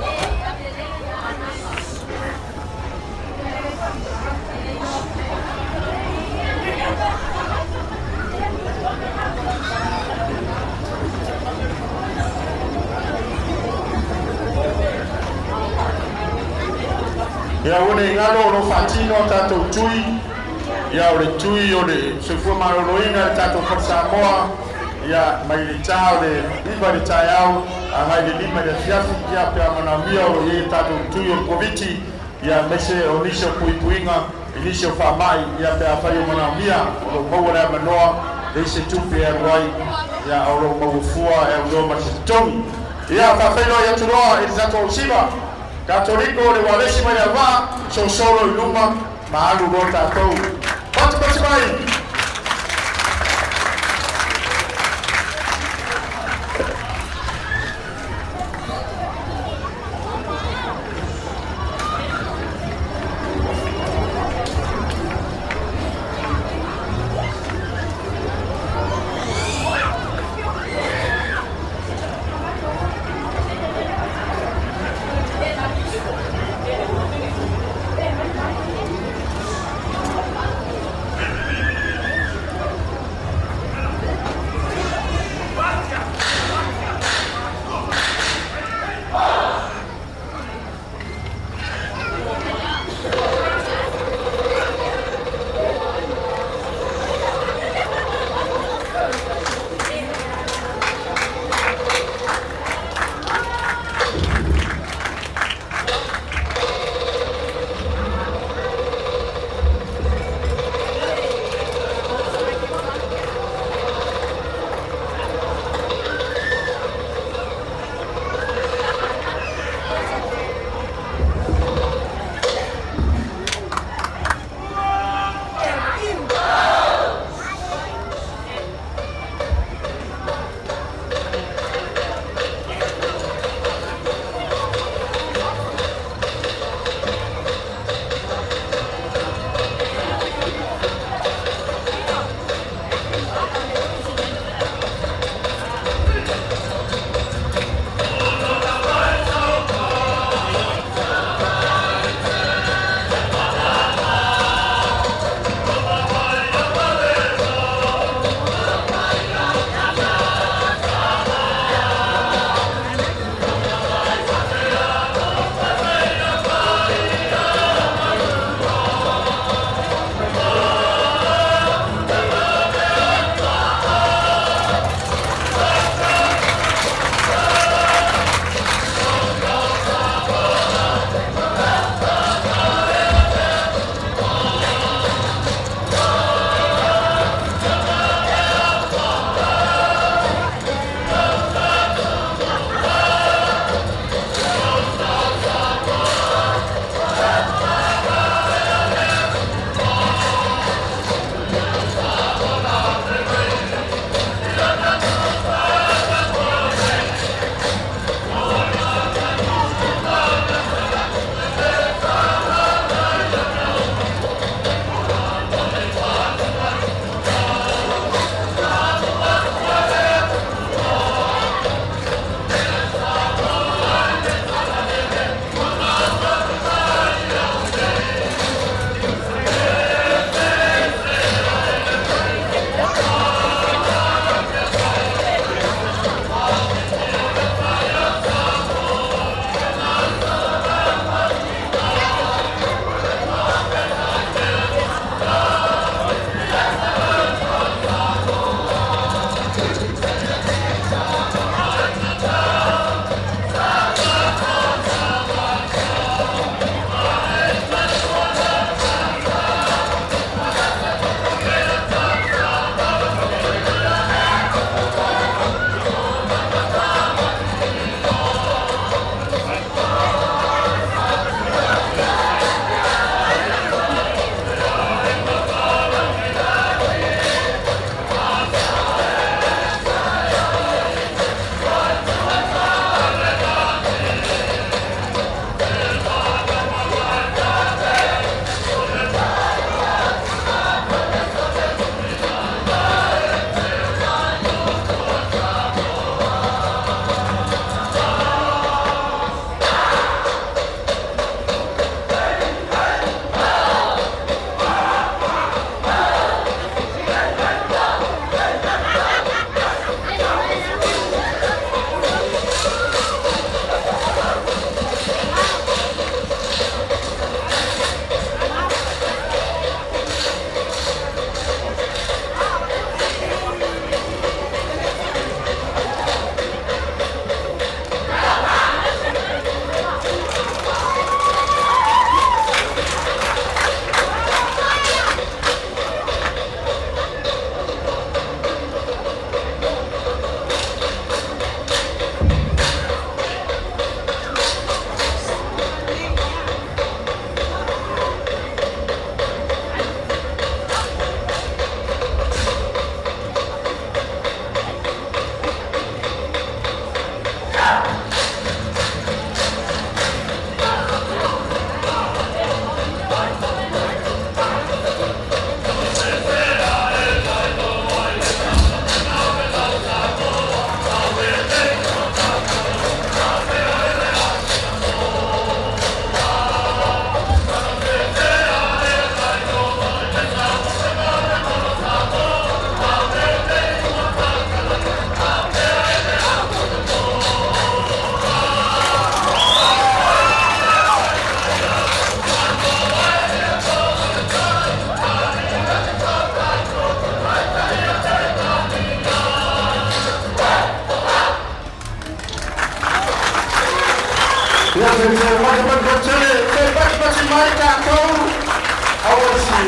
Ia, ua le galo o lo faatino a tatou tui, ia, o le tui o le soifua maloloina le tatou Fale Samoa, ia, mai le ta o le 9 i le taeao agai le 5 i le afiafi, ia, pe a manaomia o lo i ai tatou tui o le Koviti, ia, aemaise o nisi o puipuiga i nisi o faamai, ia, pe afai o manaomia, o lo o maua le avanoa, leai se tupe e alu ai, ia, o lo o maua fua e aunoa ma se totogi. Ia, faafeiloai atu loa i le tatou ausiva Katoliko le Ualesi mai le Auvaa, sosolo i luma ma alu loa tatou. Patipati mai!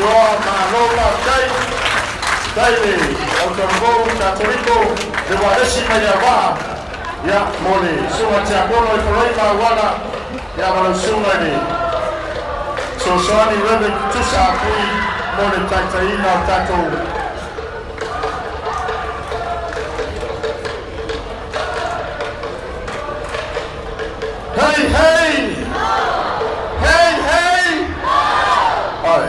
Tuiloa, malo faafetai. Tai le Autalavou Katoliko, le ualesi mai le auvaa, ia, mo le susuga tiakono i Foloima Auala, ia, ma lau susuga i le fesoasoani Reverend Tusa Apui mo le taitaiina o tatou. Hey, hey! Hey, hey! Ai.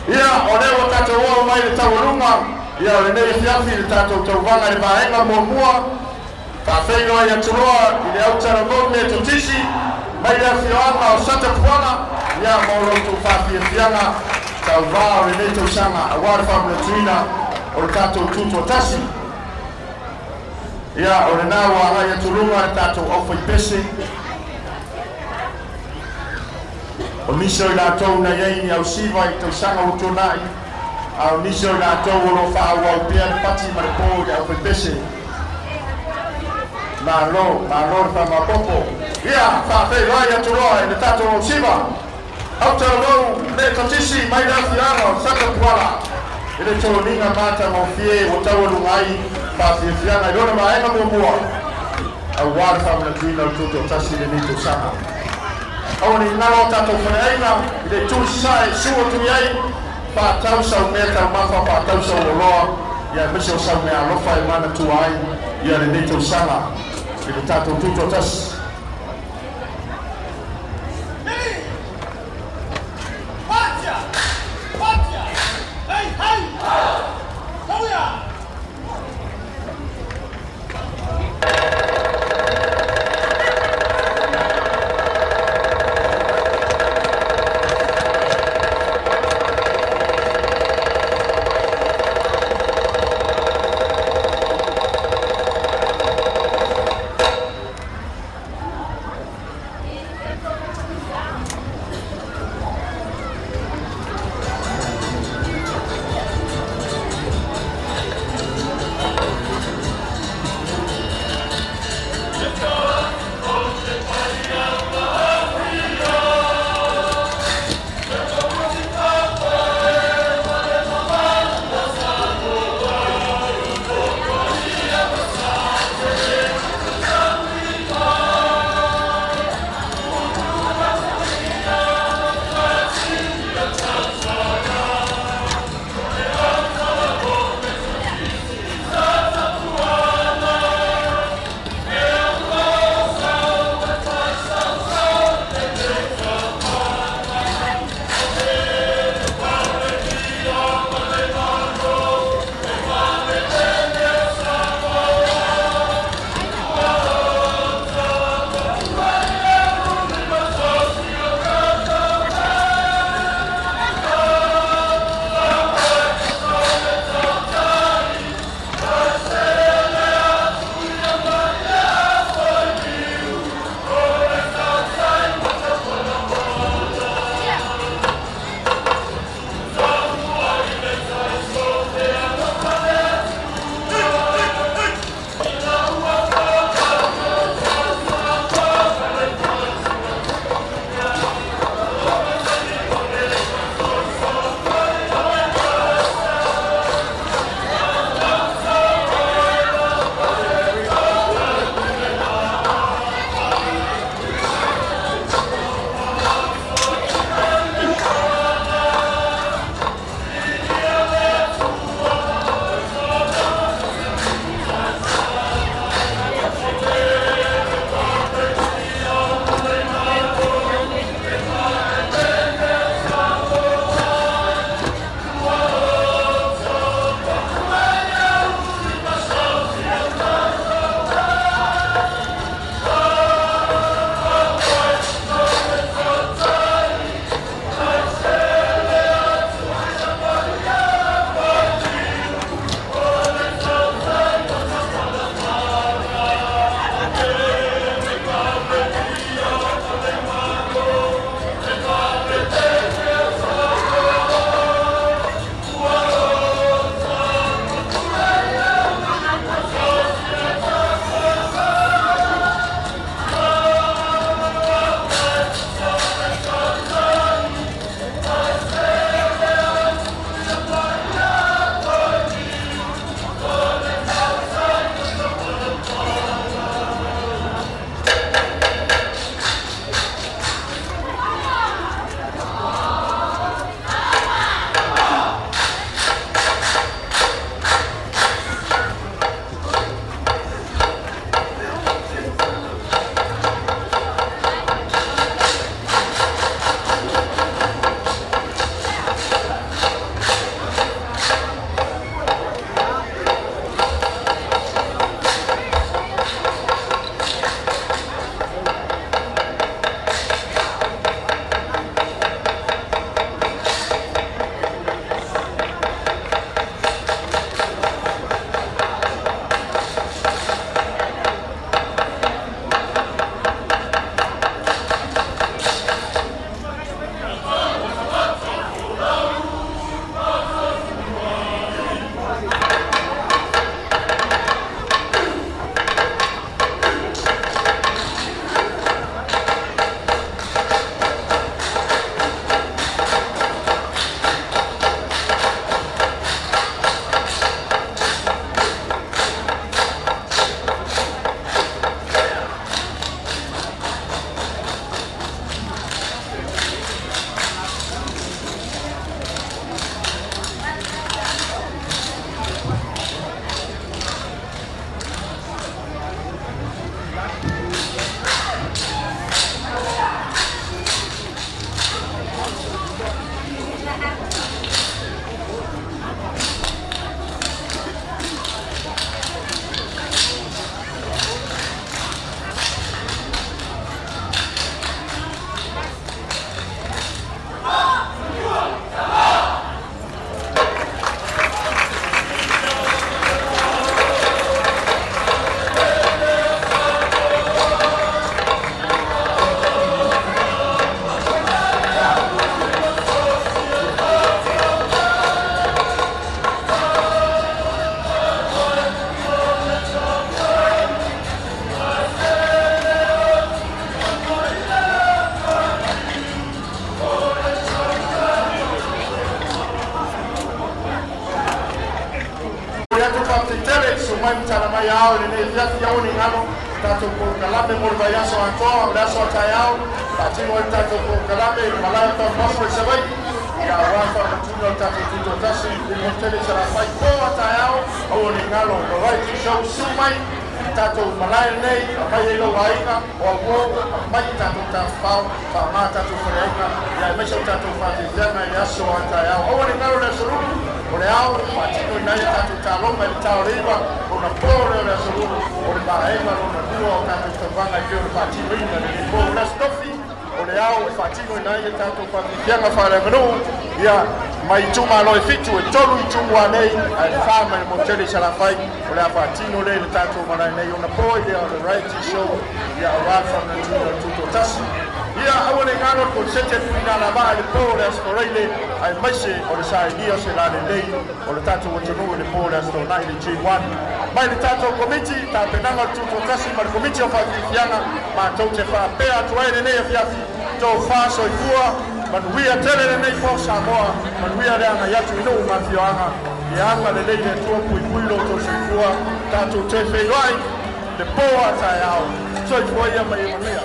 Ia, o lea ua tatou oo mai le taualuga, ia, o lenei afiafi le tatou tauvaga i le vaega muamua, faafeiloai atu loa i le Autalavou Metotisi, mai le afioaga o Satapuala, ia, ma o lo outou faafiafiaga tauvā o lenei tausaga, auā le faamanatuina o le tatou tutoatasi. Ia, o lena ua agai atu luga le tatou aufaipese, o nisi o i latou na i ai ni ausiva i tausaga ua tuanai, a o nisi o i latou o lo o faaauau pea le pati ma le pō i le aufaipese. Malo, malo le faamaopoopo. Ia, faafeiloai atu loa i le tatou ausiva, Autalavou Metotisi mai le afioaga o Satapuala i le toniga matagofie ua taualuga ai faafiafiaga i lona vaega muamua, auā le faamanatuina o le tutoatasi i lenei tausaga. Aua ne i galo o tatou faleaiga i le itu i sasae, susu atu i ai, faatau sau mea taumafa, faatau sau oloa, ia, aemaise o sau mea alofa e manatua ai ia lenei tausaga i le tatou tutoatasi. Faafetai tele i susu mai ma tala mai ao i lenei afiafi. Aua ne i galo tatou polokalame mo le vaiaso atoa. O le aso a taeao faatino ai le tatou polokalame i le malae o Taumafo i Savaii, ia aua le faamanatuina o le tatou Tutoatasi i le motu tele i Salafai. Po a taeao, aua ne i galo variety show. Susu mai i tatou malae lenei, aumai ai lou aiga o au uo, aumai i tatou tafafao, faaaoga tatou faleaiga, ia aemaise o tatou faateteaga i le aso a taeao. Aua ne i galo le aso Lulu o le ao faatinoina ai a tatou taaloga i le ta o le 9 ona po lea o le aso Lulu, o le vaega lona lua o tatou tauvaga e pei ona faatinoina lenei po. O le aso Tofi o le ao e faatinoina ai a tatou faafiafiaga faaleaganuu, ia mai itumalo e 7, e 3 i Tumua nei ae 4 mai le motu tele i Salafai. O le a faatino lea i le tatou malae nei ona po i lea o le variety show, ia aua le faamanatuina o le Tutoatasi. Ia aua ne i galo le koneseti a Tuina Alavaa i le po o le Aso Faraile, aemaise o le sailia o se lalelei o le tatou atunuu i le po o le Aso Toonai i le G1. Mai le tatou Komiti tapenaga o le Tutoatasi ma le Komiti o Faafiafiaga, matou te faapea atu ai lenei afiafi, tofa soifua, manuia tele lenei po Samoa, manuia le agai atu i nuu ma afioaga. Ia agalelei le Atua, puipui lo outou soifua, tatou toe feiloai le po a taeao. Soifua ia ma ia manuia.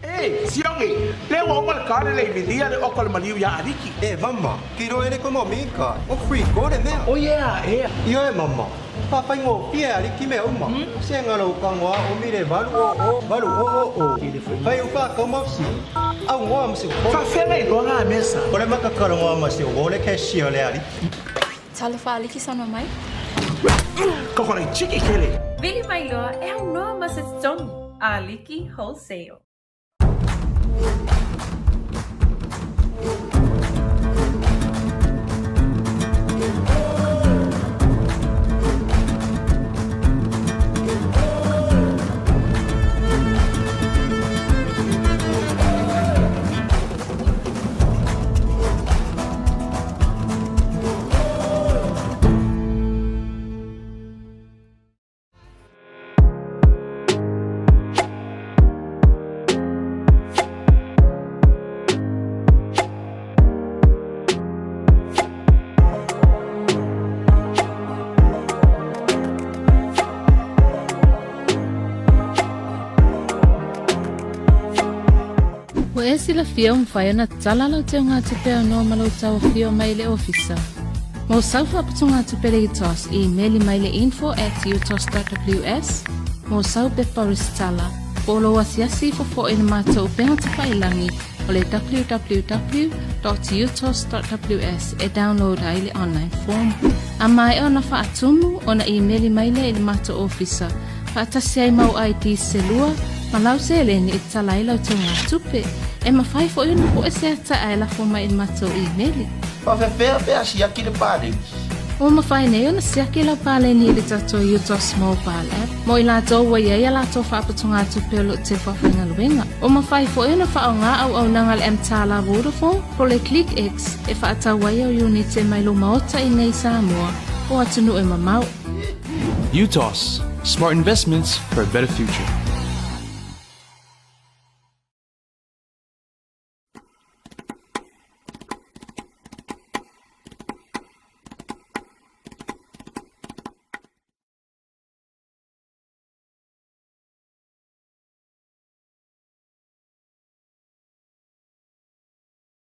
E, Siogi, le ua uma le kale le imilia le oka le maliu ia Aliki. E, mama, kiro ele ko mika. O free ko le mea. O yeah, e. Ioe, mama. Whawhaingo pia Aliki mea uma. Se ngalo kangoa o mire valu o o, valu o o o. Whai uwha ka mausi. Au ngoa masi o. Whawhenga i loa ngā mesa. Ore makakaro ngoa masi o wole ke shio le Aliki. Talofa Aliki sono mai. Kokore chiki kele. Vili mai loa e au noa ma se tongi. Aliki Wholesale. Ua e silafia ua mafai ona tatala lau teugatupe aunoa ma lou tauafio mai i le ofisa. Mo sau faaputugatupe le UTOS, imeli mai le info@utos.ws. Mo sau pepa resitala, po o lou asiasi ifo fo'i i le matou upega tafailagi o le www.utos.ws e download ai le online form. A maea ona faatumu, ona imeli mai lea i le matou ofisa, faatasi ai mau ID se lua ma lau seleni e tatala ai lau teugatupe. E mafai fo'i ona po'e se ata ae lafo mai i le matou imeli. Whawhewhea pea siaki le paleni. Ua mafai nei ona siaki lau paleni i le tatou UTOS mobile app. Mo i latou ua iai a latou faaputugatupe o loo tele faafaigaluega. Ua mafai fo'i ona faaaoga auaunaga a le MTala Vodafone po o le Click X e faatau ai au iunite mai lou maota i nei Samoa o atunuu e mamao. UTOS, smart investments for a better future.